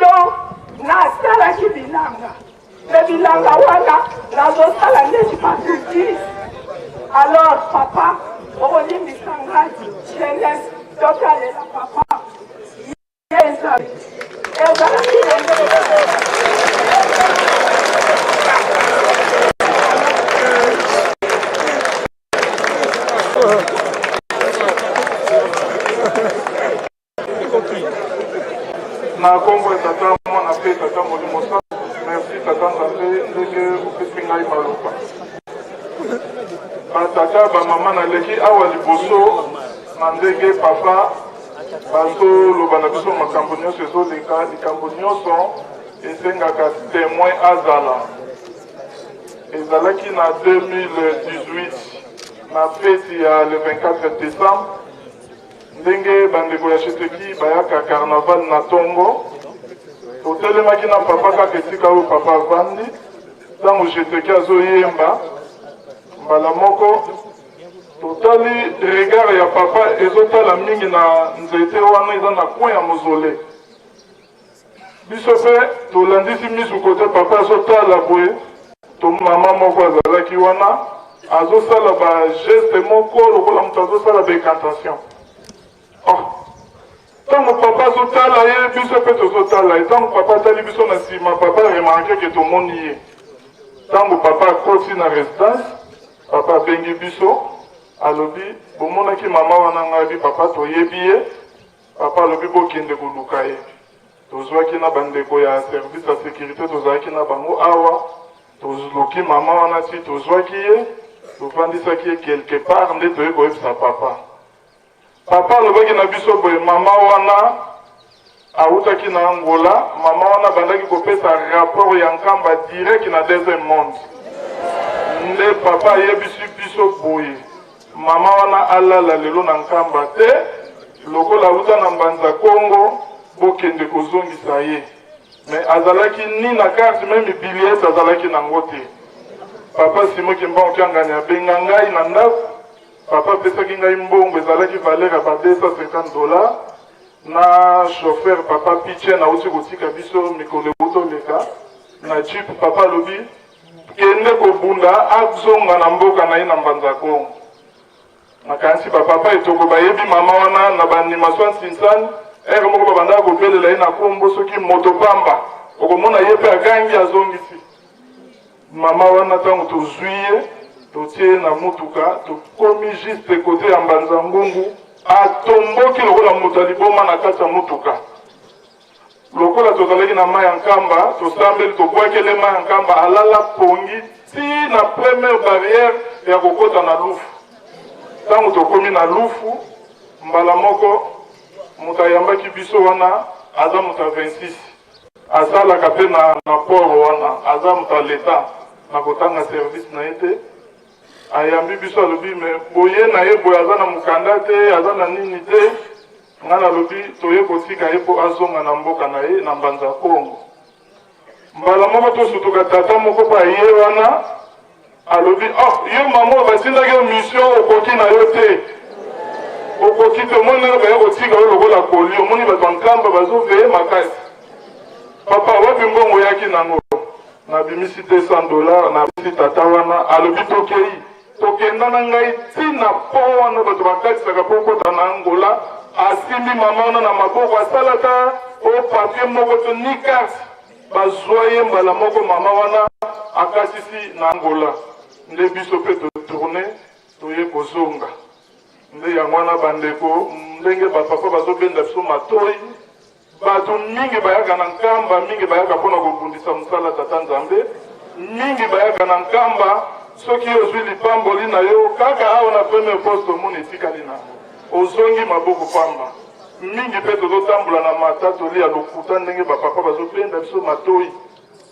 donc nasalaki bilanga me bilanga wana nazosala neti bato 10 alors papa okolimbisa ngai jeunesse totalela papa ye nzambe ezalaki na ndenge Na nkombo ya Tata, Mwana mpe Tata Molimo Santu, merci Tata Nzambe ndenge opesi ngai maloba. Batata, bamama, naleki awa liboso na ndenge papa bazoloba na biso makambo nyonso ezoleka, likambo nyonso esengaka temoin azala. Ezalaki na 2018 na feti ya le 24 décembre Ndenge bandeko ya Cheteki bayaka carnaval na tongo, totelemaki na papa kaka esika oyo papa avandi. Ntango Cheteki azoyemba, mbala moko totali regard ya papa ezotala mingi na nzete wana eza na coin ya mausolee. Biso pe tolandisi misu kote papa azotala boye, to mama moko azalaki wana. Azosala ba geste moko lokola moto azosala ba incantation. Oh. Ntango papa azotala ye, biso mpe tozotala ye. Ntango papa atali biso na nsima, papa remarke ke tomoni ye. Ntango papa akoti na residence, papa abengi biso, alobi bomonaki mama wana? Ngai bi papa toyebi ye. Papa alobi bokende koluka ye. Tozwaki na bandeko ya service ya securite tozalaki na bango awa, toluki mama wana ti tozwaki ye, tofandisaki ye quelque part, nde toye koyebisa papa. Papa alobaki na biso boye, mama wana awutaki na Angola, mama wana abandaki kopesa rapport ya Nkamba direct na deuxième monde. Nde papa ayebisi biso boye, mama wana alala lelo na Nkamba te, lokola awuta na Mbanza Kongo, bokende kozongisa ye. Mais azalaki ni na carte meme billet azalaki nango te. Papa Simon Kimbangu Kiangani abenga ngai na ndako. Papa apesaki ngai mbongo ezalaki valeur ya ba 250 dollars na chauffeur papa Pichen auti kotika biso mikolo euti oleka na jeep. Papa alobi kende kobunda azonga na mboka na ye na Mbanza Kongo. Nakanisi ba papa etoko bayebi mama wana na ba animation nsinsani ere moko babandaka kobelela ye na kombo soki moto pamba, okomona ye mpe agangi azongisi. Mama wana ntango tozwi ye totie ye na motuka, tokomi juste kote ya Mbanza Ngungu, atomboki lokola moto ya liboma na kati ya motuka. Lokola tozalaki na mai ya Nkamba, tosambeli, tobwakele mai ya Nkamba, alala pongi ti na première barrière ya kokota na Lufu. Ntango tokomi na Lufu, mbala moko moto ayambaki biso wana aza moto ya 26 asalaka mpe na, na port wana, aza moto ya leta, na kotanga service na ye te. Ayambi biso alobi me boye na ye boye, aza na mokanda te, aza na nini te. Nga nalobi toye kotika ye mpo azonga na mboka na ye na Mbanza Kongo. Mbala moko tosutuka, tata moko mpe aye wana alobi oh, yo mama oyo batindaki yo mission okoki na yo te, okoki te, omoni ndenge baya kotika yo lokola koli, omoni bato ya Nkamba bazoveye makasi. Papa, wapi mbongo oyaki nango? Nabimisi 200 dollars, napesi tata wana, alobi tokei. Tokenda na ngai ti na pont wana bato bakatisaka mpo okota na Angola. Asimbi mama wana na maboko, asala ata o papier moko to ni carte, bazwa ye mbala moko mama wana akatisi na Angola. Nde biso mpe totourne toye kozonga. Nde yango wana bandeko, ndenge bapapa bazobenda biso matoi, Bato mingi bayaka na Nkamba, mingi bayaka mpo na kobundisa mosala Tata Nzambe, mingi bayaka na Nkamba. Soki ozwi lipamboli na yo kaka awa na premier poste, omoni etikali na ozongi maboko pamba. Mingi mpe tozotambola na matatoli ya lokuta, ndenge bapapa bazobenda biso matoi.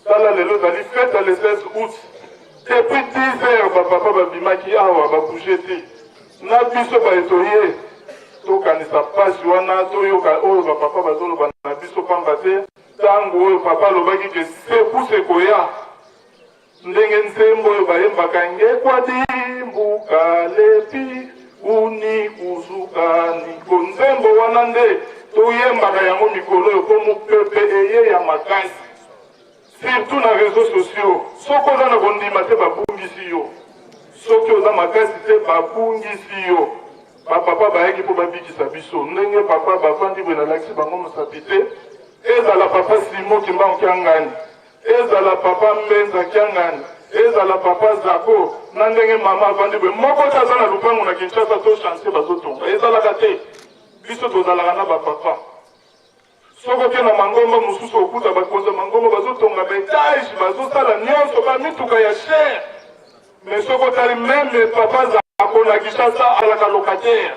Tala lelo ezali fete ya le 16 août, depuis 10 heures bapapa babimaki awa, babouge te. Na biso baye toye tokanisa pasi wana, toyoka oyo ba papa bazoloba na biso, pamba te tango oyo papa alobaki ke secousse ekoya, ndenge nzembo oyo bayembaka ngekwadi mbuka lepi uni kuzuka niko, nzembo wana nde toyembaka yango mikolo oyo po mopepe eye ya makasi, surtout na réseaux sociaux. Soki oza na kondima te, babungisi yo. Soki oza makasi te, babungisi yo. Bapapa bayaki mpo babikisa biso. Ndenge papa bavandi boye, nalakisi bango mosapi te, ezala papa Simon Kimbangu Kiangani, ezala papa Mbenza Kiangani, ezala papa Zako, na ndenge mama avandi boye, moko te aza na lupango na Kinshasa to chantier bazotonga, ezalaka te. Biso tozalaka na bapapa. Soki oke na mangomba mosusu, okuta bakonzi ya mangomba bazotonga baetage, bazosala nyonso, bamituka ya cher. Mais soki otali meme papa Zako na Kinshasa, alaka locataire.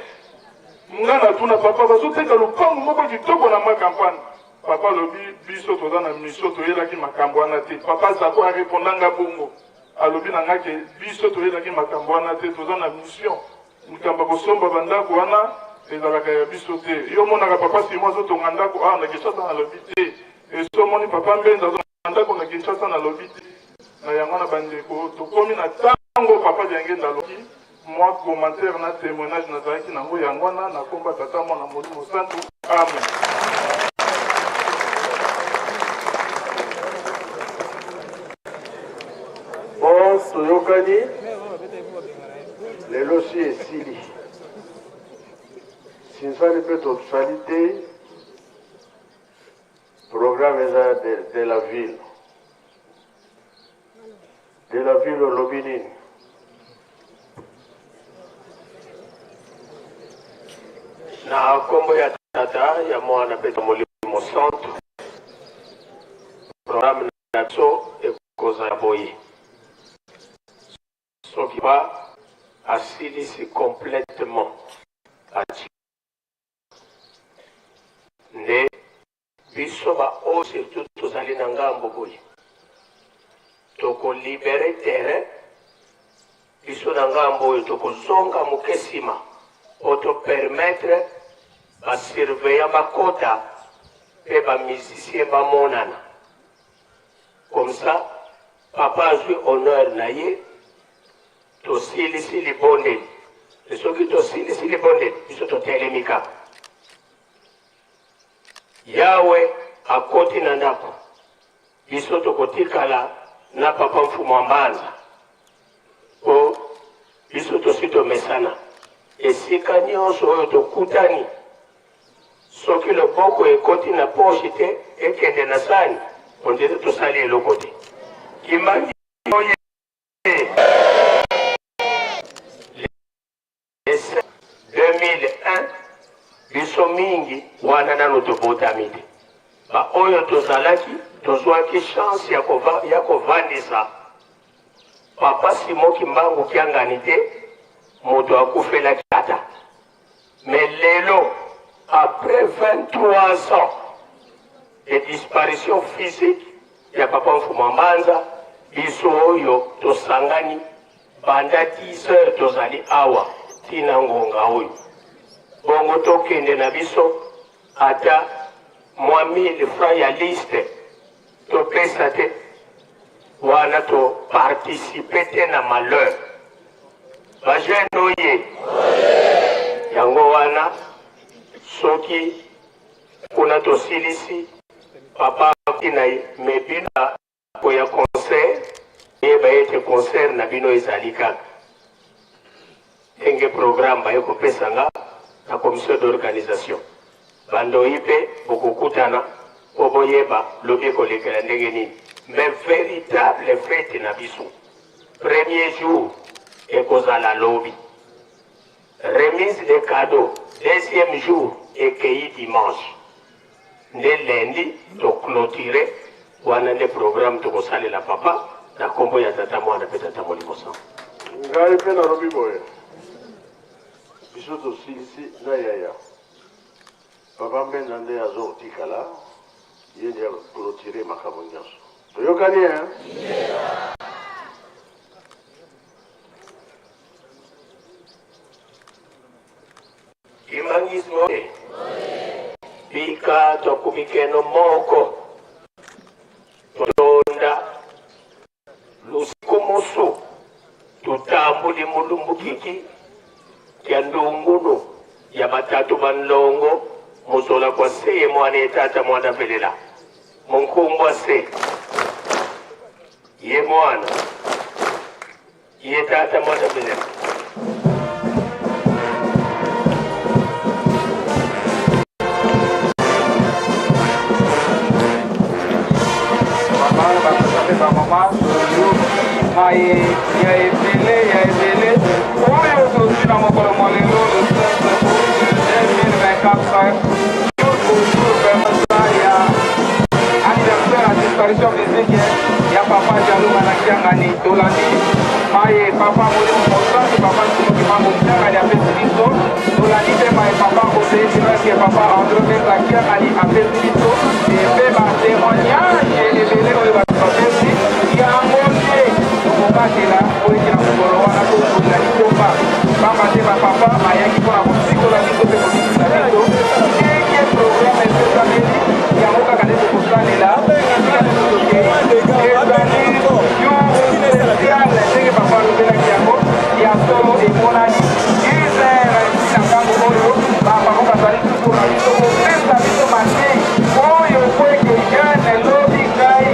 Nga natuna papa, bazoteka lopango moko kitoko na ma campagne. Papa alobi biso toza na mission, toyelaki makambo wana te. Papa Zako areponda nga bongo, alobi na nga ke biso toyelaki makambo wana te, toza na mission. Likambo ya kosomba bandako wana ezalaka ya biso te. Yo omonaka papa Simon azotonga ndako awa na Kinshasa, nalobi te. Esi omoni papa Mbenza azotonga ndako na Kinshasa, nalobi te. Na yango na bandeko, tokomi na ntango papa Diangenda alobi mwa commentaire na témoignage nazalaki nango yango wana na komba Tata, Mwana, Molimo Santu. Amen. Bon, toyokani. Lelo si esili. Sinsani mpe tosali te. Programme eza de, de la ville. De la ville olobi nini? Na nkombo ya Tata, ya Mwana mpe ya Molimo Santu, programme na biso ekozala boye. Soki ba asilisi complètement atie nde biso ba oyo surtout tozali na ngambo boye toko libere terrain biso na ngambo oyo tokozonga moke nsima mpo to permettre ba surveillant bakota mpe ba musicien bamonana comme ça papa azwi honneur na ye tosilisi libondeli soki tosilisi libondeli biso totelemi kaka Yawe akoti na ndako, biso tokotikala na papa Mfumu wa Mbanza, po biso tosi tomesana esika nyonso oyo tokutani, soki loboko ekoti na poche te ekende na sani, on dirait tosali eloko te. Kimbangi oye! 2001 biso mingi wana nanu tobotami te ba oyo tozalaki tozwaki chance ya kova, ya kovandisa papa Simon Kimbangu Kiangani te moto akufelaki tata mais lelo après 23 ans de disparition physique ya papa Mfuma Mbanza biso oyo tosangani Banda 10 heures tozali awa ti na ngonga oyo. Bongo tokende na biso ata mwa 1000 francs ya liste topesa te wana to participer te na malheur. Ba jeunes oye! Yango wana soki kuna tosilisi papa na ye mais bino Koya concert yeba ete concert na bino ezali kaka ndenge programme baye kopesa nga na commission d'organisation. Bandoyi pe bokokutana po boyeba lobi ekolekela ndenge nini. Mais veritable fete na biso premier jour ekozala lobi. Remise de cadeaux deuxième jour ekeyi dimanche. Nde lundi to cloturer wana nde programme tokosalela papa na kombo ya tata mwana pe tata molimo santu. Ngai pe nalobi boye, biso tosilisi na yaya papa Mbenza nde azo kotikala ye nde ako cloturer makambo nyonso. Toyokani hein? Kimbanguisme oye! Bika twakubikeno moko twatonda lusiku musu tutambuli mulumbukiki kya ndungunu ya batatu ba nlongo muzola kwa seye mwana ye tata mwana velela munkumbwa se ye mwana Ye tata mwana velela. Bana batata mpe bamama toyoki maye ya ebele ya ebele oyo tozwi na mokolo mwa lelo le 16 août 2024 jour pour jour vraiment ya anniversaire ya disparition physique ya papa Jalunga na Kiangani. Tolandi maye papa Molimo Mosantu papa Simon Kimbangu Kiangani apesi biso. Tolandi mpe maye papa Oseye Dimanche papa Andre Meza Kiangani apesi biso mpe ba témoignage ebele oyo bato bapesi. Yango nde tokobatela po ete na mokolo wana tozwela litomba, pamba te bapapa bayaki mpo na kosikola biso mpe kobikisa biso. Ndenge programe epesameli yango kaka nde tokosalela esika nyonso tokei. Ezali jour spécial ndenge papa alobelaki yango, ya solo emonani 10 heures ti na ntango oyo bapapa bazali toujours na biso kopesa biso mateyi oyo po ete jeune lobi ngai.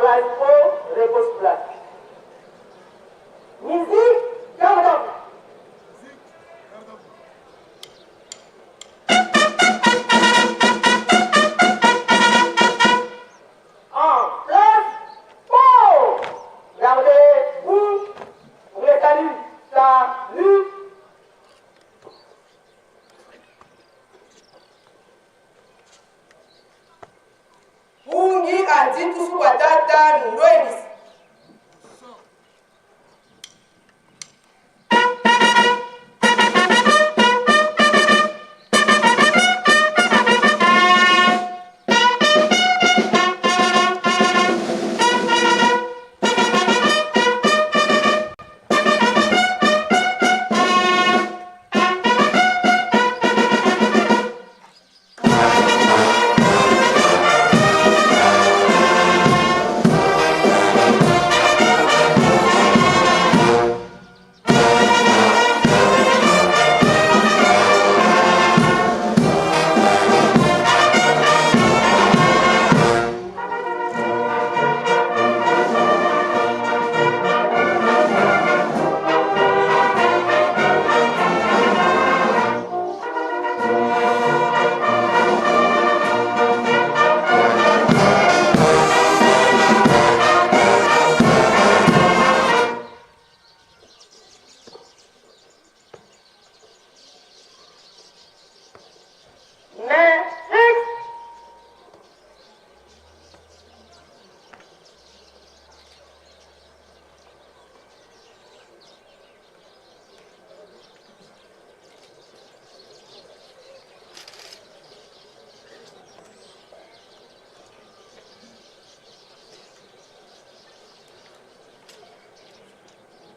Place po, repose place. Musique, garde à vous. En place, po. Gardez-vous. Salut, salut. Pungi adi tusukwa tata nundwenisi. Main fixe.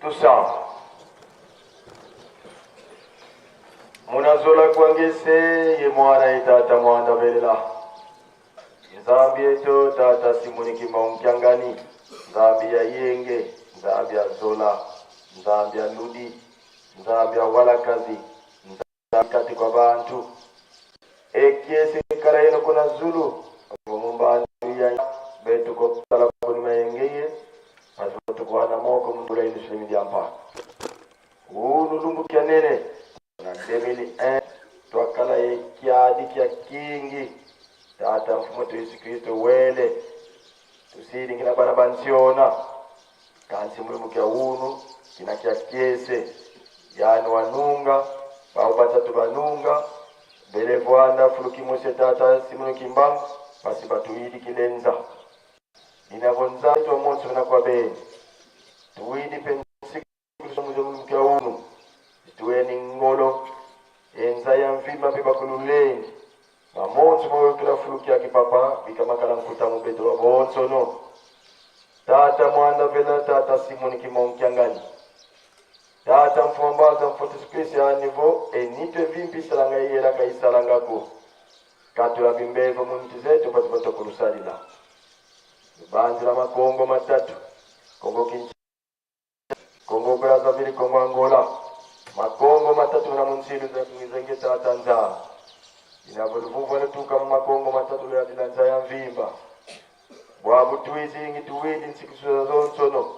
Tusamba munazola kwangese ye mwana ye tata mwanda belela nzambi eto tata simoni kimbaunkyangani nzambi ya yenge nzambi ya zola nzambi ya ludi nzambi ya walakazi nzambi kati kwa bantu ekiese kala yeno kuna zulu mumbandu ya betu kokutala kunima yengeye azotukwana moko mundula ilusilimi dyampa unu lumbukia nene na 2001 twakala yekyadi kya kingi tata mfumu wetu Yesu Kristo wele tusilingila bana bansiona kansi mulimu kya unu kina kya kyese yani wanunga bao batatu banunga bele vwanda fulukimuse tata simunu kimbangu basi batuidi kilenza inavonza twa monso na kwa beni tuwidi pensi mukya unu tuweni ngolo enza ya mvima mpe bakululengi bamonso moyokela fuluki ya kipapa bikamakala nkuta mubeto wa bonsono tata mwanda vela tata simoni kimonkyangani tata mfombaza mfotesu kristo ya nivo enitwe vimpi salanga iyelaka isalangako katula bimbevo muntu zetu patupatokulusalila banzila makongo matatu Kongo Kinshasa, Kongo Brazzaville, Kongo Angola, makongo matatu na munsilu za kumizenge tata nzaa inavoluvuvwa lutuka mu makongo matatu ya dilanza ya mvimba bwabu tuizingi tuwili nsikisuza zonsono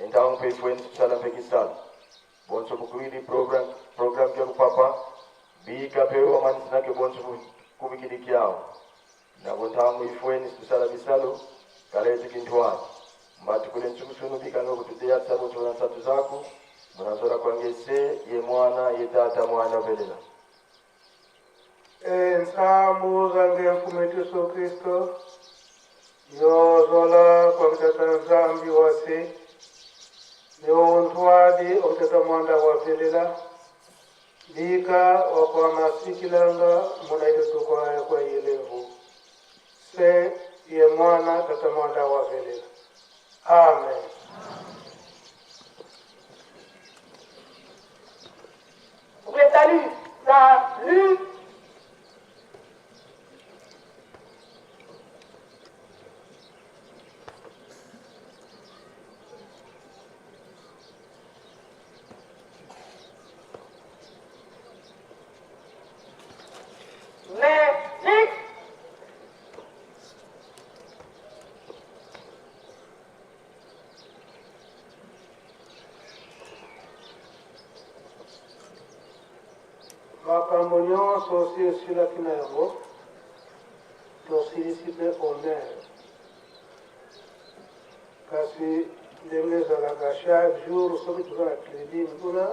entangu mpe nsikusala mpekisala bonso bukuwili program program kya kupapa bika pewa manisinake bonso kubikili kyao nabo ntangu ifweni sikusala bisalo kalete kintwani mbatukule nsukusunu bikanga kututeya sabo tuna nsatu zako munazola kwangese ye mwana ye tata mwana velela Ensambu zange mfumu Yesu Kristo yozola kwa mtata nzambi wase yontwadi omtata mwanda wa velela bika wakwa masikilanga munaito tukwa kwa yelevu se ye mwana tata mwanda wa velela. Amen. Salut, salut. Main fixe. Makambo nyonso si esilaki na yango, tosilisi mpe honneur. Kasi ndenge ezalaka chaque jour soki toza na tribune kuna,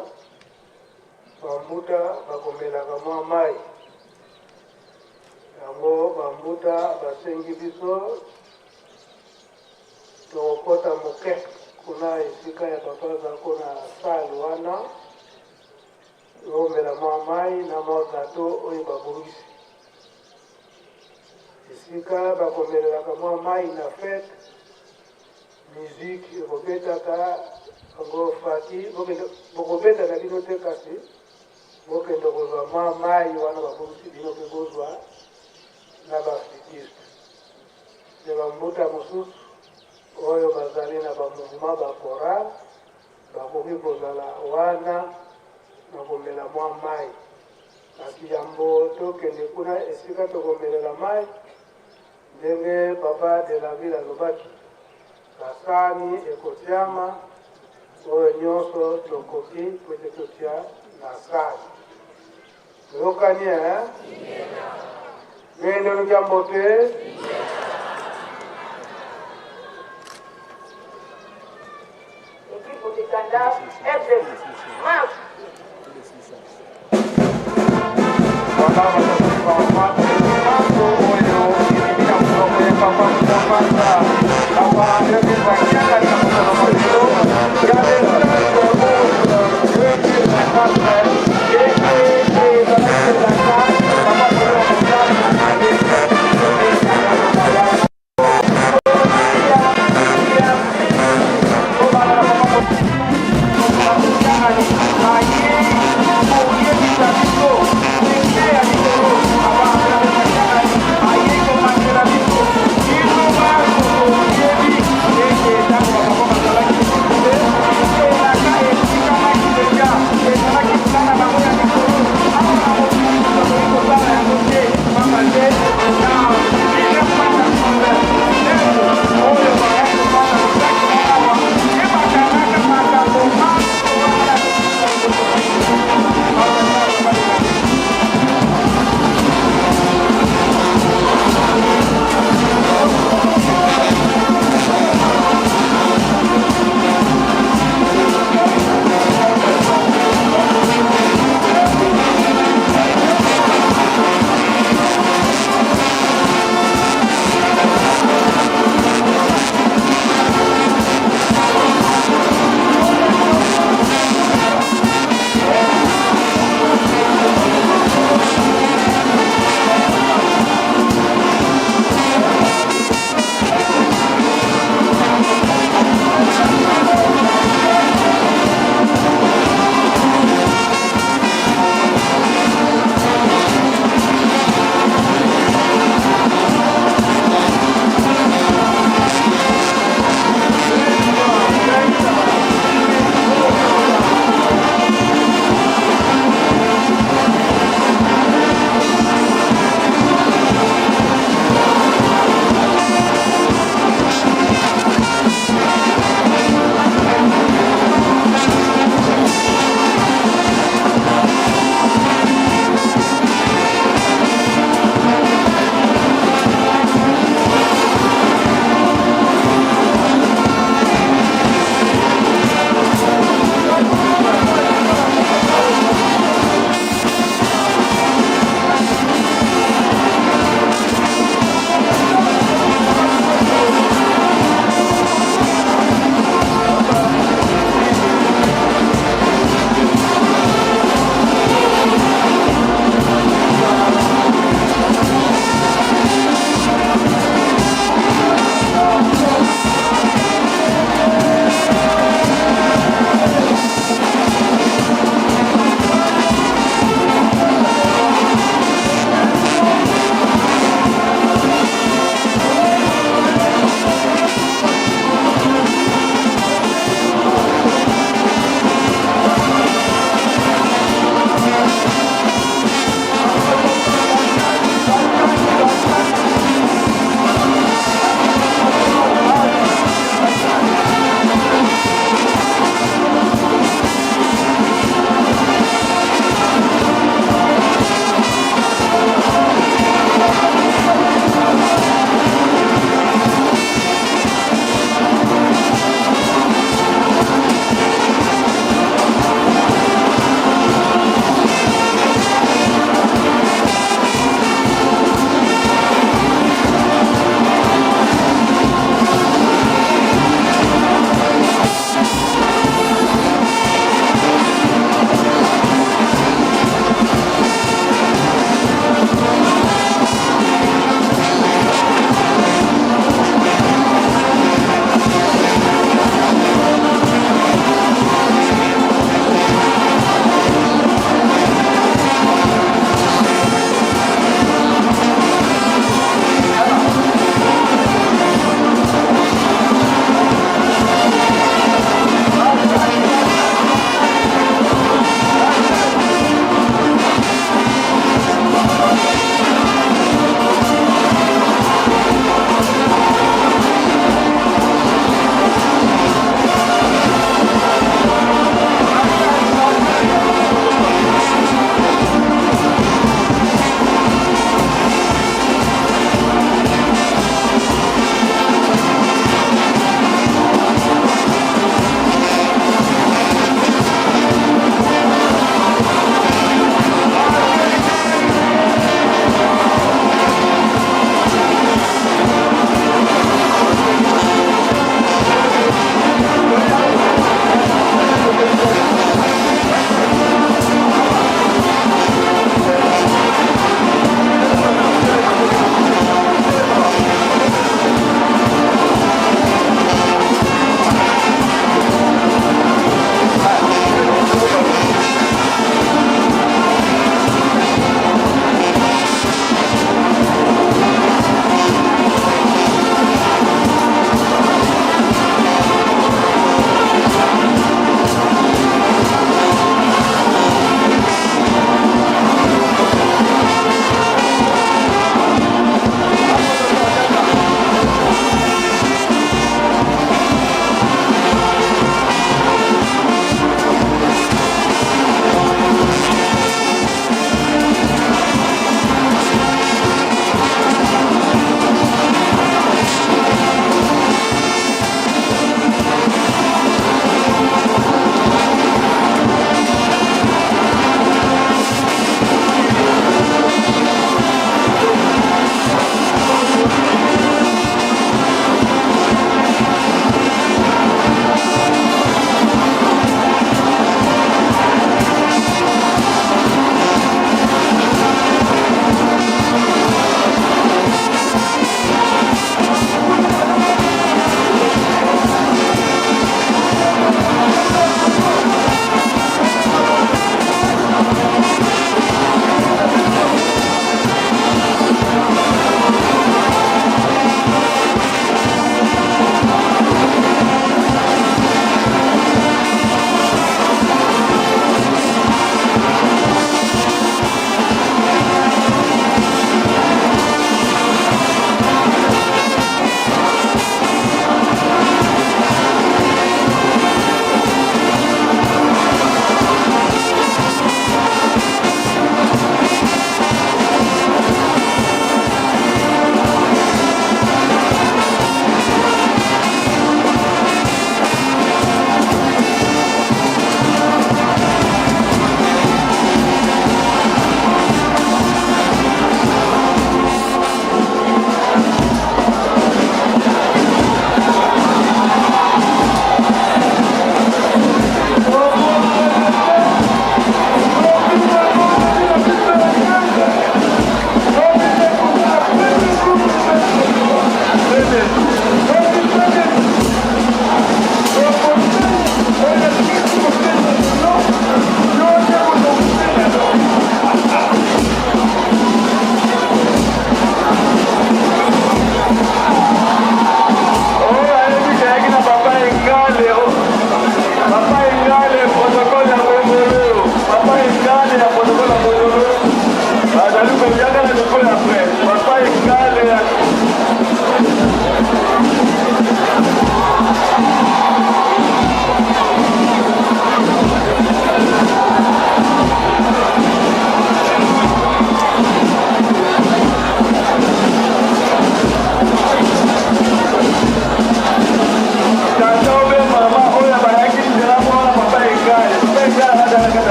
bambuta bakomelaka mwa mai. Yango bambuta basengi biso tokokota moke kuna esika ya papa Zako na salle wana, Omela mwa mai na mwa gato oyo babongisi. Esika bakomelelaka mwa mai na fete, miziki ekobetaka yango faki, bokobeta na bino te kasi bokende kozwa mwa mai wana babongisi bino mpe bozwa na baflutiste mpe bambuta mosusu oyo bazali na bamouvement bachoral Bakoki kozala wana na komela mwa mai. Kasi yambo tokende kuna esika tokomelela mai, ndenge Papa de la Ville alobaki, basani ekotiama, oyo nyonso tokoki mpo ete totia na sani. Toyokani, eh? Ngende lukia mbote. Équipe d'étendard FF. Marche. Voilà, papa,